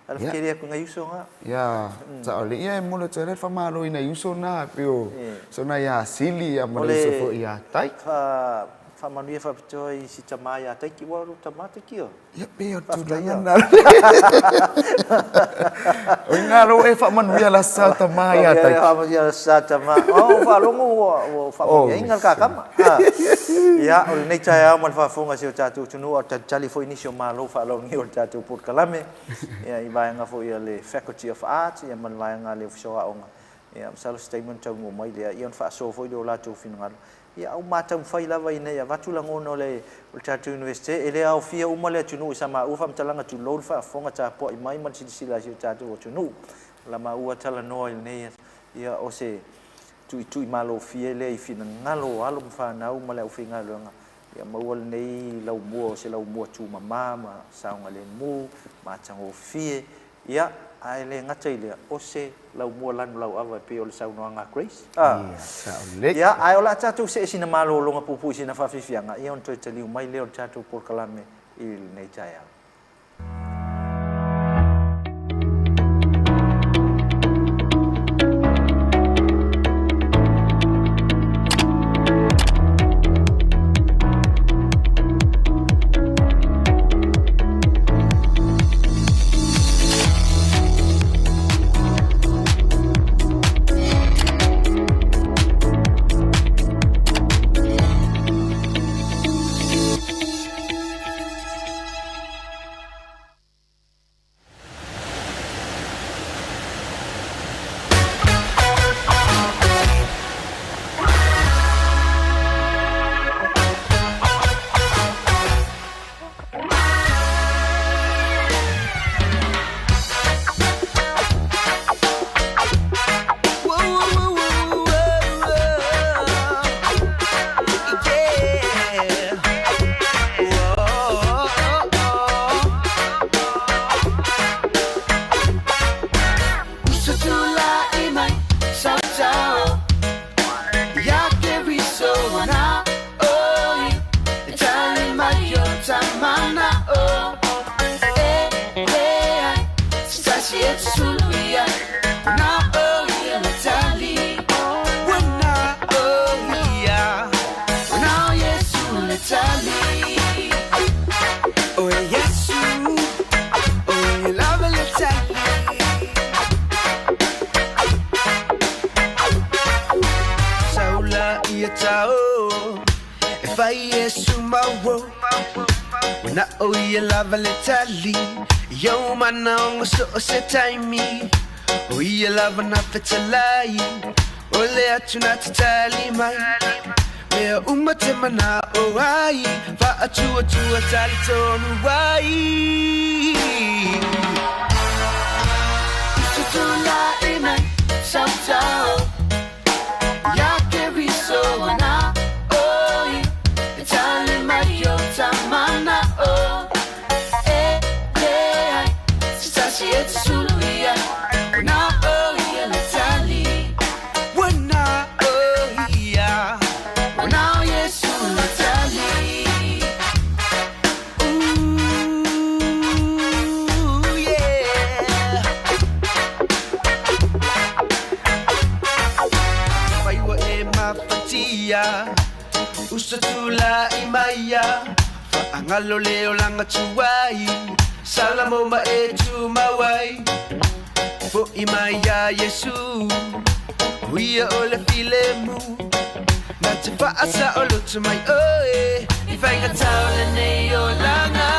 Speaker 1: Ala whakere aku ngai uso nga.
Speaker 3: Ia, sa ole ia e molo tele fa malo ina uso na pe o so na ia sili ia ma uso fo ia tai.
Speaker 1: Fa fa manuia fa pitoa i si tama ia taiki wa ro tama taiki o.
Speaker 3: Ia pe o tulaga na. O ina ro e fa manuia la sa tama ia taiki.
Speaker 1: Fa manuia la sa tama. O fa longo ua fa manuia inga kakama. Ia, o lenei taeao ma le faafofoga a si o tatou atunuu, a o talitali foi nisi o Malo faalauniu o le tatou polokalame, ia, i vaega foi a le Faculty of Arts, ia, ma le vaega a le Ofisa o Aoga. Ia, masalo se taimi ona taunuu mai lea, ia ona faasoa foi lea o latou finagalo. Ia, a ua mataumafai lava ina ia avatu lagona o le, o le tatou Iunivesite, e le aofia uma le atunuu i sa maua faamatalaga tulou le faafofoga tapuai mai ma le silasila a si o tatou atunuu. O la maua talanoa i lenei, ia, o se Tuitui malofie lea i finagalo o alo ma fanau ma le aufaigaluega ia maua lenei laumua o se laumua tumama ma saogalemu ma atagofie, ia, ae le gata i lea, o se laumua lanu lauava e pei o le saunoaga a Grace. A.
Speaker 3: Ia, sao lelei.
Speaker 1: Ia, ae o le a tatou see sina malologa puupuu i sina faafiafiaga, ia ona toe taliu mai lea o le tatou polokalame i lenei taeao.
Speaker 2: tao E fai Iesu mau Ua na o ia lava le tali I ou manaoga so o se taimi O ia lava na fetalai O le atu na te tali mai Mea uma te mana'o ai Faatuatua talitonu ai Tutulai mai Sautao Ia Keriso ana oi E tali mai o ta mana'o E leai Se tasi e te sulu i ai Ua na o ia le tali Ua na o ia Ua na o Iesu le tali Ooh, yeah. Fai ua e mafatia Uso tulai mai Faagalo le olaga tuai Salamo ma e tumau ai Fo'i mai iā Iesu O ia o le filemu Na te faasaoloto mai oe I faigata o lenei olaga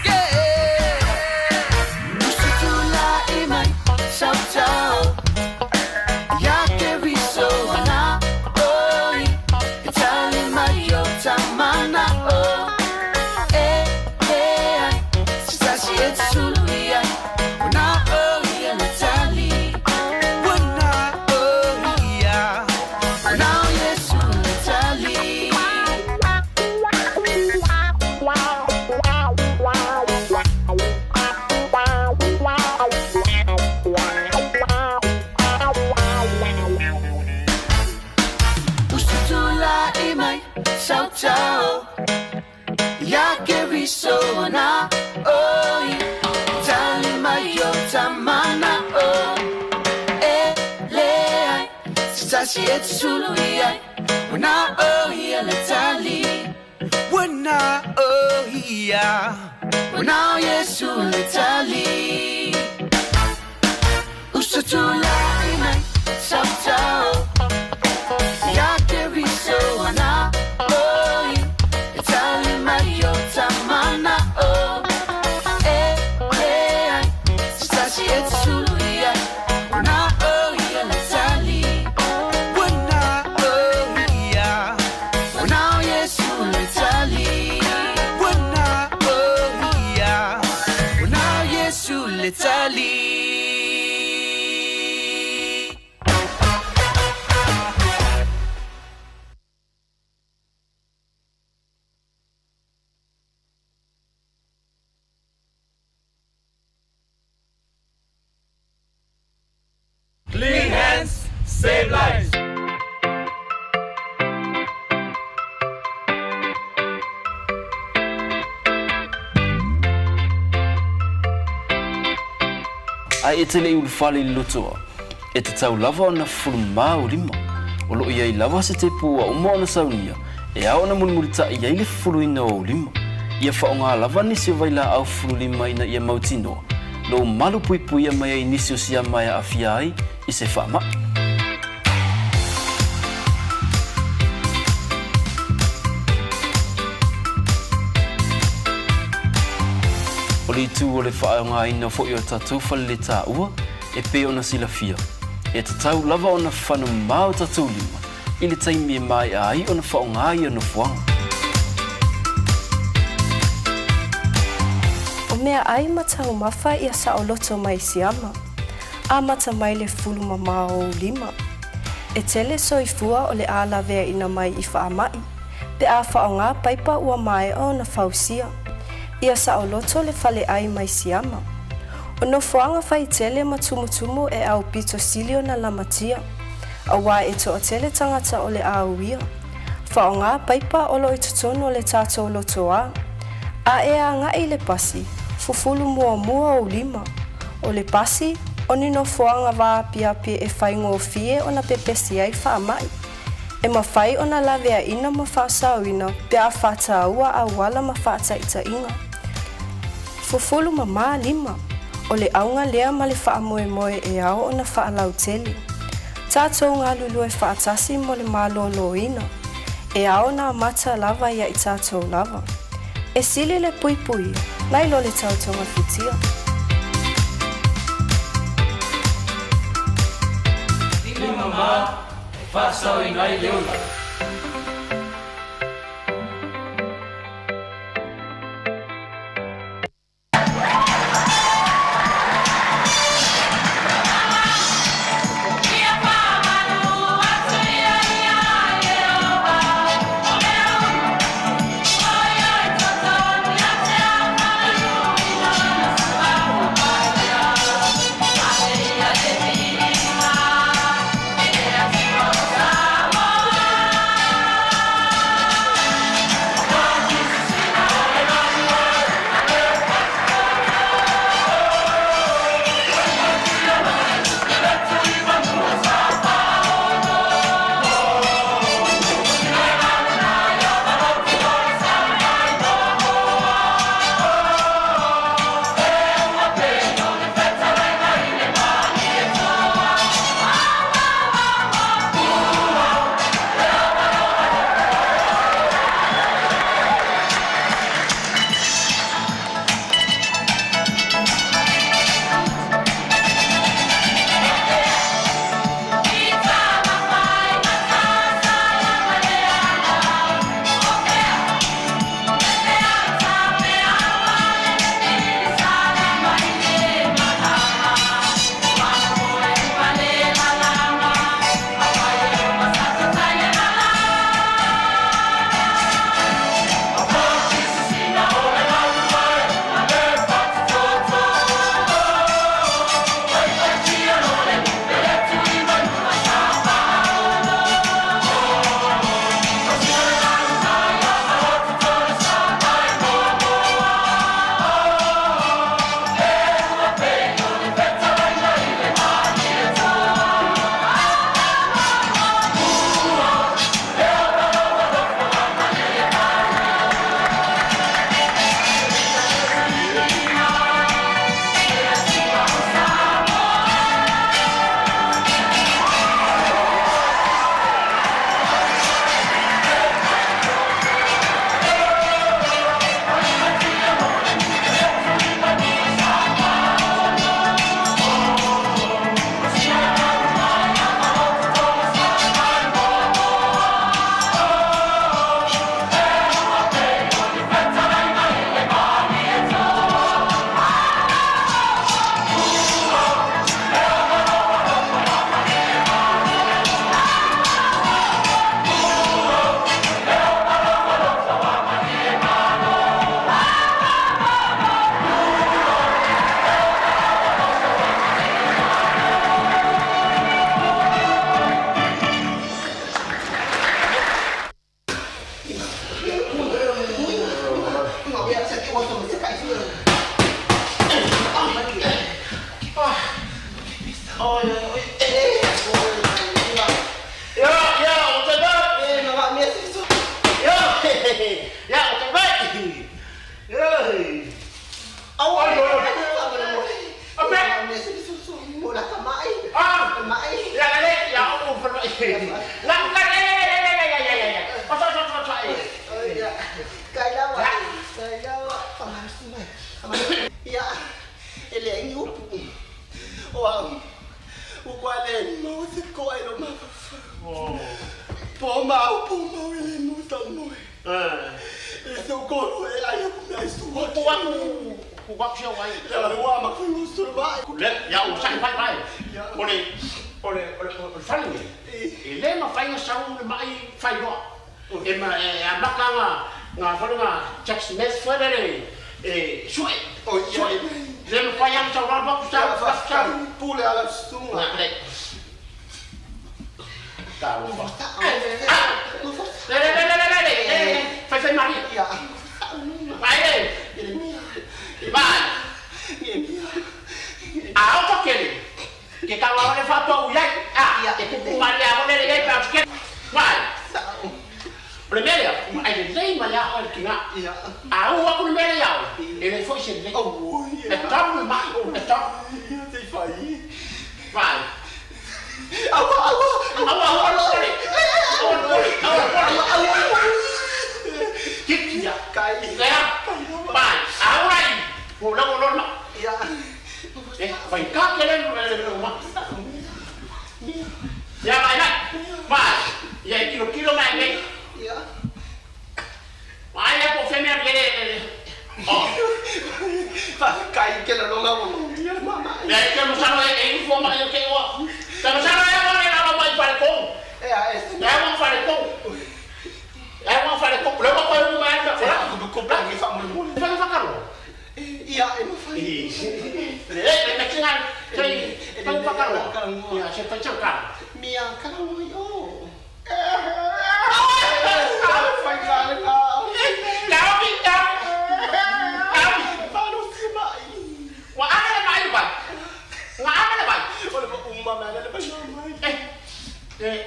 Speaker 2: Yeah! Uso tulai mai Sautao Ia Keriso ana oi E tali mai o ta mana'o E leai Se tasi e te sulu i ai Ua na o ia le tali Ua na o ia Ua na o Iesu le tali Uso tulai mai Sautao Ia Keriso ana oi Tali mai o ta mana'o E leai Se tasi e te sulu i ai Ua na o ia le tali Ua na o ia Ua na o Iesu le tali Uso tulai mai Sautao Ia Keriso ana oi E tali mai o ta mana'o E leai Se tasi e te sulu i ai Ua na o ia le tali Ua na o ia Ua na o Iesu le tali Ua na o ia Ua na o Iesu le tali.
Speaker 6: Clean hands, save lives.
Speaker 4: Ae e te le i ulufale i le lotoa, e tatau lava ona fufulu mamā ou lima. O lo o i ai lava se tepu ua uma ona saunia e ao ona mulimulitaʻi ai le fufuluina o ou lima. Ia faaaoga lava nisi o vailaau fufulu lima ina ia mautinoa lou malu puipuia mai ai nisi o siama e aafia ai i se faamaʻi. O le itu o le faaaogaina foi o tatou faleletaua e pei ona silafia, e tatau lava ona fano mamā o tatou lima i le taimi e maea ai ona faaaoga ia nofoaga.
Speaker 5: O meaʻai ma taumafa ia saoloto mai siama. Amata mai le fulu mamao o ou lima. E tele soifua o le a laveaina mai i faamaʻi, pe a faaaoga paipa ua maea ona fausia. Ia saoloto le faleʻai mai siama. O nofoaga faitele ma tumutumu e aupito sili ona lamatia, auā e toatele tagata o le a uia. Faaaoga paipa o lo o i totonu o le tatou lotoā. A e agai i le pasi, fufulu muamua ou lima. O le pasi, o ni nofoaga vaapiapi e faigofie ona pepesi ai faamaʻi. E mafai ona laveaina ma faasaoina pe a faataua auala ma faataitaiga. Fufulu mamā lima, o le auga lea ma le faamoemoe e ao ona faalautele. Tatou galulue faatasi mo le maloloina, e ao ona amata lava ia i tatou lava. E sili le puipuia nai lo le tau togafitia.
Speaker 4: Lima mama e faasaoina ai le ola.
Speaker 6: Aua, aua. Le o lona. Ia. E fai ka ke le le ma. Ia mai mai. Mai. Ia kilo kilo mai nei. Ia. Mai le po fe mea le le. Oh.
Speaker 8: Fa kai ke la longa mo. Ia mama.
Speaker 6: Ia ke mo sano e e fo ma ke o. Ta mo sano e mo le la mai fa le ko.
Speaker 8: E a e.
Speaker 6: E mo fa le ko. E mo fa le ko. Le mo ko mo mai fa.
Speaker 8: Ko ko pa ngi fa mo mo.
Speaker 6: Fa fa ka ro.
Speaker 8: Ia e mo fa.
Speaker 6: Le le me tinga. Sei fa fa ka ro. Ia se fa chau ka.
Speaker 8: Mia ka mo yo. Fai ka le la.
Speaker 6: Tao bi tao. Tao.
Speaker 8: Fa lo si mai.
Speaker 6: Wa ana le mai ba. Nga ana le mai.
Speaker 8: O le umma ma le ba mai.
Speaker 6: Eh. Eh.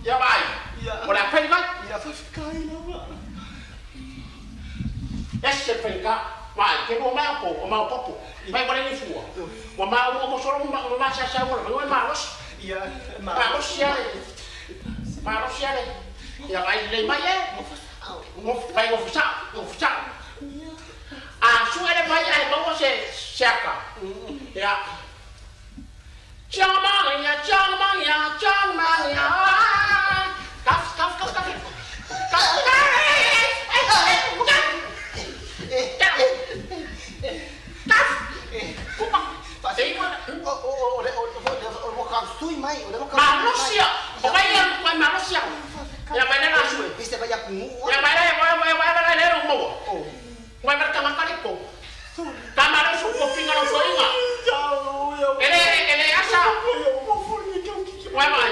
Speaker 6: Ia mai.
Speaker 8: Ia.
Speaker 6: O la fai mai.
Speaker 8: Ia fa kai la ba.
Speaker 6: Ese fai ka. Mai ke mo mai po, o mau popo. Mai wale ni fua. Wa ma o mo solo ma ma sa sa mo ma ma los.
Speaker 8: Ia
Speaker 6: Ma los ya le. Ma los ya le. Ia mai le mai e. Mo fai o fusa, o fusa. A su ele mai ai mo se se ka. Ya. Chang ma ya, chang ma ya, chang ma ya. Kaf kaf kaf kaf. Kaf. Kaf. Kupa. Sei mo.
Speaker 8: O o o le o o o ka sui mai, o le ka.
Speaker 6: Manusia. O mai ya, mai manusia. Ya mai na sui.
Speaker 8: Ise ba ya ku.
Speaker 6: Ya mai na mai mai mai mai le mo. Mai mai ka makali ko. Ka ma su ko pinga no soinga. Ele ele asa. Mai mai.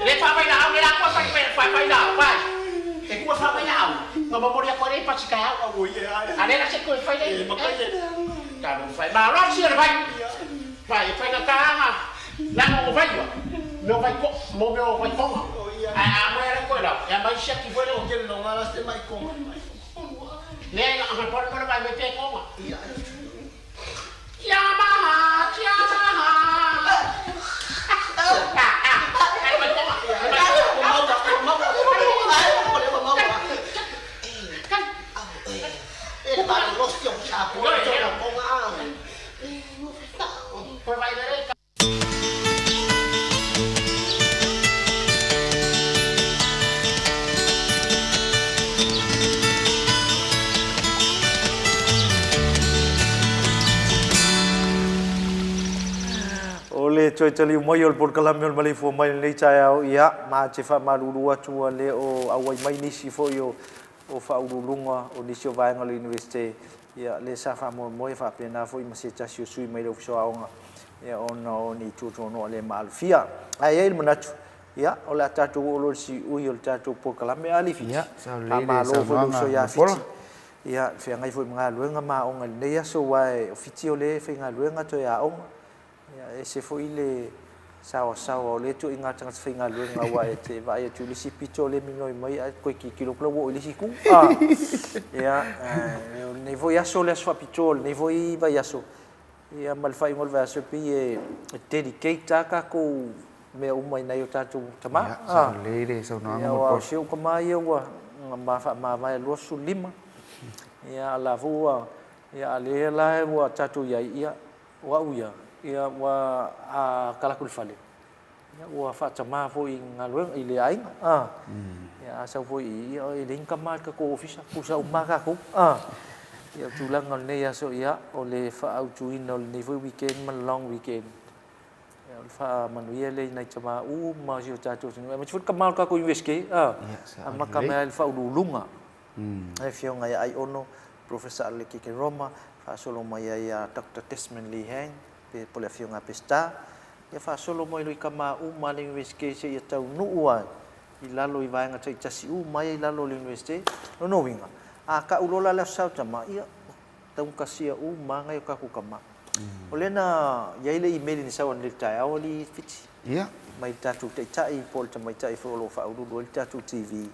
Speaker 6: Ele fa mai na au le ko fa fa fa na vai. E ku fa mai na au. No mo moria ko re pa si ka au. Ale la se ko fa le. Ka no fa ma ro si le vai. Vai fa na ta nga. La mo vai yo. Mo vai ko mo mo vai ko. A a mo era ko la. Ya mai sia ki foi
Speaker 8: O ke longa la se mai ko.
Speaker 6: Le nga nga por por vai me te ko.
Speaker 8: Ia.
Speaker 6: Yamaha, Yamaha. Ah ah. Ai mai ko.
Speaker 8: E le ba lo si o cha po o ko nga.
Speaker 6: Por vai le
Speaker 1: O le toe taliu mai o le polokalame o le maleifua mai lenei taeao, ia, ma te faamalulu atu ua le o auai mai nisi foi o o faauluuluga o nisi o vaega o le Universite, ia, lea sa faamoemoe faapena foi ma se tasi o sui mai le Ofisa o Aoga, ia, ona o ni tuatuanoa le maalofia. Ae i ai le manatu, ia, o le a tatou oo loa i le siui o le tatou polokalame, a Lifiti?
Speaker 3: Ia, sao lelei le
Speaker 1: Faamalo foi i le uso
Speaker 3: saunoaga
Speaker 1: ia
Speaker 3: Mulipola.
Speaker 1: Fiti. Ia, feagai foi ma galuega ma aoga i lenei aso, aua o Fiti o lea e faigaluega toe aoga. Ia, e ese foi le saoasaoa o lea ituaiga tagata faigaluega, aua e te vaai atu i le isi pito o lea e minoi mai ae toe tilotilo atu la ua oo i le isi itu. A, ia, o lenei foi aso, o le aso faapitoa o lenei foi vaiaso, ia, ma le faaiuga o le vaiaso, e pei e dedicate lava tatou mea uma i nai o tatou tama.
Speaker 3: Ia, sao lelei le saunoaga
Speaker 1: Ia, aua o
Speaker 3: Mulipola.
Speaker 1: si ou tama ia ua ma faamavae 25. Ia, a la foi ua, ia, a lea la ua tatou i ai, ia, o au ia, ia, ua a tala atu i le fale, ia, ua faatamā foi i galuega, i le aiga. A, ia, a sau foi i, ia, e leai ni tama i le tatou ofisa, tusa uma lava tatou. A, ia, o tulaga o lenei aso, ia, o le faaautuina o lenei foi weekend ma le long weekend. Ia, o le faamanuia lea i nai tamā uma o si o tatou atunuu, aemaise foi le tama o le tatou Universite, a,
Speaker 3: Ia, sao
Speaker 1: amata
Speaker 3: lelei.
Speaker 1: mai lava i le faauluuluga. Le afioga ia Aiono, Professor Alekeke Roma, faasolo mai ai ia Dr. Desmond Lee Hang, pe po le afioga a Peseta, ia faasolo mai loa i tama uma a le Universite seia taunuu ai i lalo i vaega taitasi uma ia i lalo o le Universite. Lona uiga, a tau loa la le aso tama, ia, taugatasia uma lava nai o tatou tama. O lea na i ai le email na sau ananei i le taeao alii Fiti,
Speaker 3: Ia.
Speaker 1: mai le tatou taitai po o le tamaitai foi o lo o faauluulu ai le tatou TV,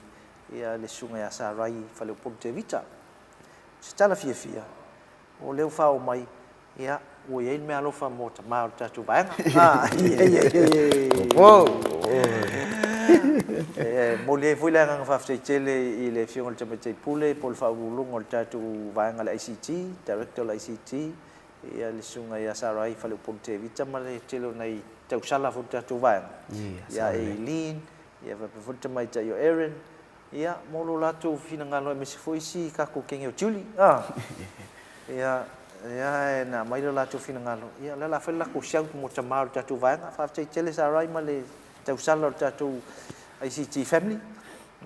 Speaker 1: ia le susuga ia Sarai Faleupolu Tevita. O se tala fiafia, o lea ua faaoo mai, ia, ua i ai le meaalofa mo tama o le tatou vaega. Ah, ia, ia, ia, ia. E momoli ai foi le agaga faafetai tele i le Afioga i le Tamaitai Pule po o le Faauluuluga o le tatou vaega o le ICT, Director o le ICT, ia le Susuga ia Sarai Faleupolu Tevita ma le tele o nai tausala foi o le tatou vaega, ia Eileen, ia faapea foi le tamaitai o Erin, ia, mo lo latou finagalo aemaise foi isi tatou teine o Julie, a. Ia, ia, na aumai lo latou finagalo, ia, o lea o le a fai le latou shout mo tama o le tatou vaega. Faafetai tele Sarai ma le tausala o le tatou ICT family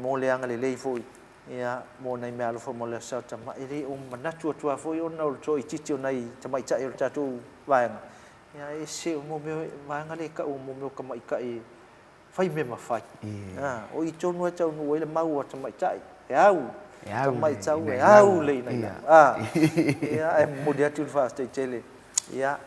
Speaker 1: mo le agalelei foi, ia, mo nai meaalofa mo le Aso Sa o Tama. E le o manatu atu lava foi ona o le toaitiiti o nai tamaitai o le tatou vaega, ia, e ese, o mea, vaega lea e tau o mea o tamaitai Fai mea mafai. O i tonu e taunuu ai le mau a tamaitai, e au, tamaitau e au le inaina. Ia, ae momoli atu le faafetai tele, ia,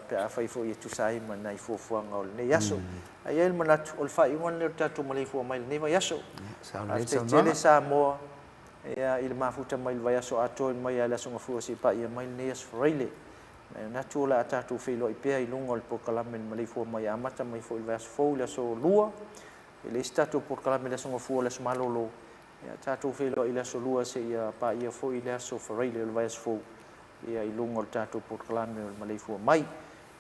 Speaker 1: pe afai foi e tusa ai ma nai fuafuaga o lenei aso. Ae i ai le manatu, o le faaiuga lenei o le tatou maleifua mai i lenei vaiaso. Faafetai tele Samoa, ia, i le mafuta mai i le vaiaso atoa mai lava i le Aso Gafua seia paia mai lenei Aso Faraile. E manatu o le a tatou feiloai pea i luga o le polokalame i le maleifua mai e amata mai foi i le vaiaso fou i le aso Lua. E leai se tatou polokalame i le aso Gafua o le aso malolo. Ia tatou feiloai i le aso Lua seia paia foi le aso Faraile o le vaiaso fou ia i luga o le tatou polokalame o le maleifua mai.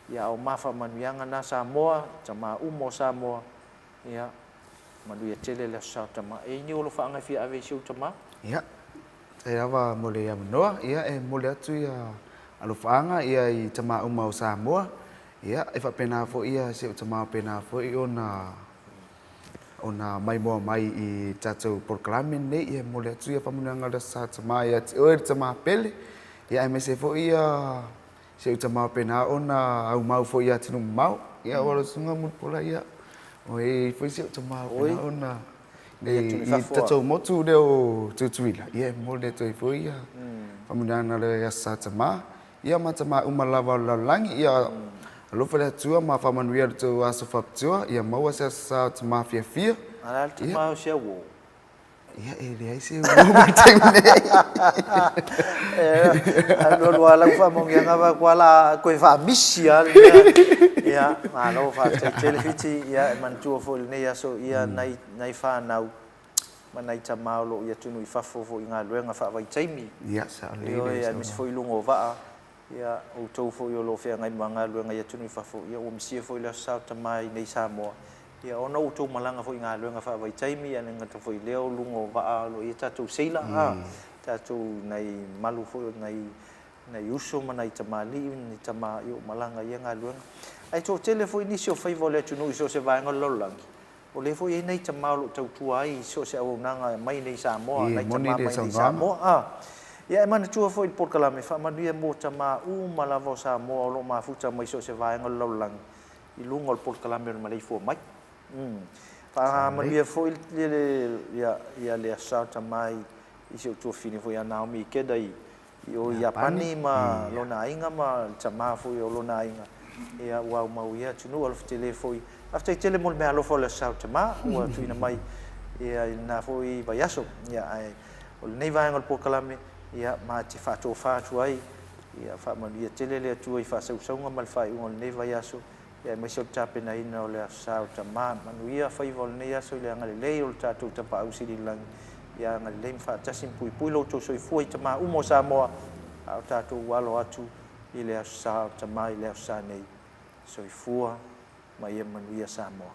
Speaker 1: Ia a o ma faamanuiaga na Samoa, tama uma o Samoa, ia manuia tele le Aso Sa o Tama. E i ai ni ou alofaaga e fia ave i si ou tama?
Speaker 3: Ia, Faafetai lava mo le avanoa. Ia, e momoli atu ia alofaaga ia i tama uma o Samoa. Ia, e faapena foi ia si ou tama faapena foi ona ona maimoa mai i tatou polokalame lenei. Ia, e momoli atu ia faamanuiaga o le Aso Sa Tama ia te oe le tama pele. Ia, aemaise foi ia si ou tama faapena ona aumau foi i atunuu mamao. Ia, ua lau susuga Mulipola, ia, ua i ai foi si ou tama faapena ona I tatou motu lea o Tutuila, ia e momoli atu ai foi ia faamanuiaga o le Aso Sa Tama, ia ma tama uma lava o le lalolagi. Ia alofa le Atua ma faamanuia lo outou aso faapitoa, ia maua se Aso Sa Tama fiafia.
Speaker 1: A o le a le tama o si au uo?
Speaker 3: Ia e leai se uo ma le taimi nei.
Speaker 1: Alualu lava lau faamanuiaga vaeatu lava la toe faamisi lava le mea. Ia, malo faafetai tele Fiti. Ia e manatua foi i lenei aso ia nai nai fanau ma nai tama o lo o i atunuu i fafo foi i galuega faavaitaimi.
Speaker 3: Ia, sao lelei
Speaker 1: le Ioe, aemaise foi i luga o vaa. Ia, outou foi o lo o feagai ma galuega i atunuu i fafo, ia ua misia foi le Aso Sa o Tama i nei Samoa. Ia, ona o outou malaga foi i galuega faavaitaimi, ae le gata foi i lea o luga o vaa o lo o i ai tatou seila, a, tatou nai malu foi o nai, nai uso ma nai tamalii ma nai tama ia ua malaga i ia galuega. Ae toatele foi nisi o faiva o le atunuu i so o se vaega o le lalolagi, O lea foi e i ai nai tama o lo o tautua ai i so o se auaunaga mai nei Samoa,
Speaker 3: nai
Speaker 1: tama mai nei Samoa. A. Ia e manatua foi i le polokalame faamanuia mo tama uma lava o Samoa o lo o mafuta mai so o se vaega o le lalolagi i luga o le polokalame o le maleifua mai. Faamanuia foi le, ia, ia le Aso Sa o Tama i si ou tuafafine foi ia Naomi Ikeda i i o i Iapani ma lona aiga ma le tama foi o lona aiga, ia ua aumau ia atunuu alofa tele foi. Faafetai tele mo le meaalofa o le Aso Sa o Tama ua tuuina mai ia i lena foi vaiaso. Ia ae o lenei vaega o le polokalame, ia ma te faatofa atu ai, ia faamanuia tele le Atua i faasausauga ma le faaiuga o lenei vaiaso. Ia aemaise o le tapenaina o le Aso Sa o Tama. Manuia faiva o lenei aso i le agalelei o le tatou Tapaau Sili i le Lagi. Ia agalelei ma faatasi ma puipui lo outou soifua i tama uma o Samoa, a o tatou alo atu i le Aso Sa o Tama i le Aso Sa nei. Soifua ma ia manuia Samoa.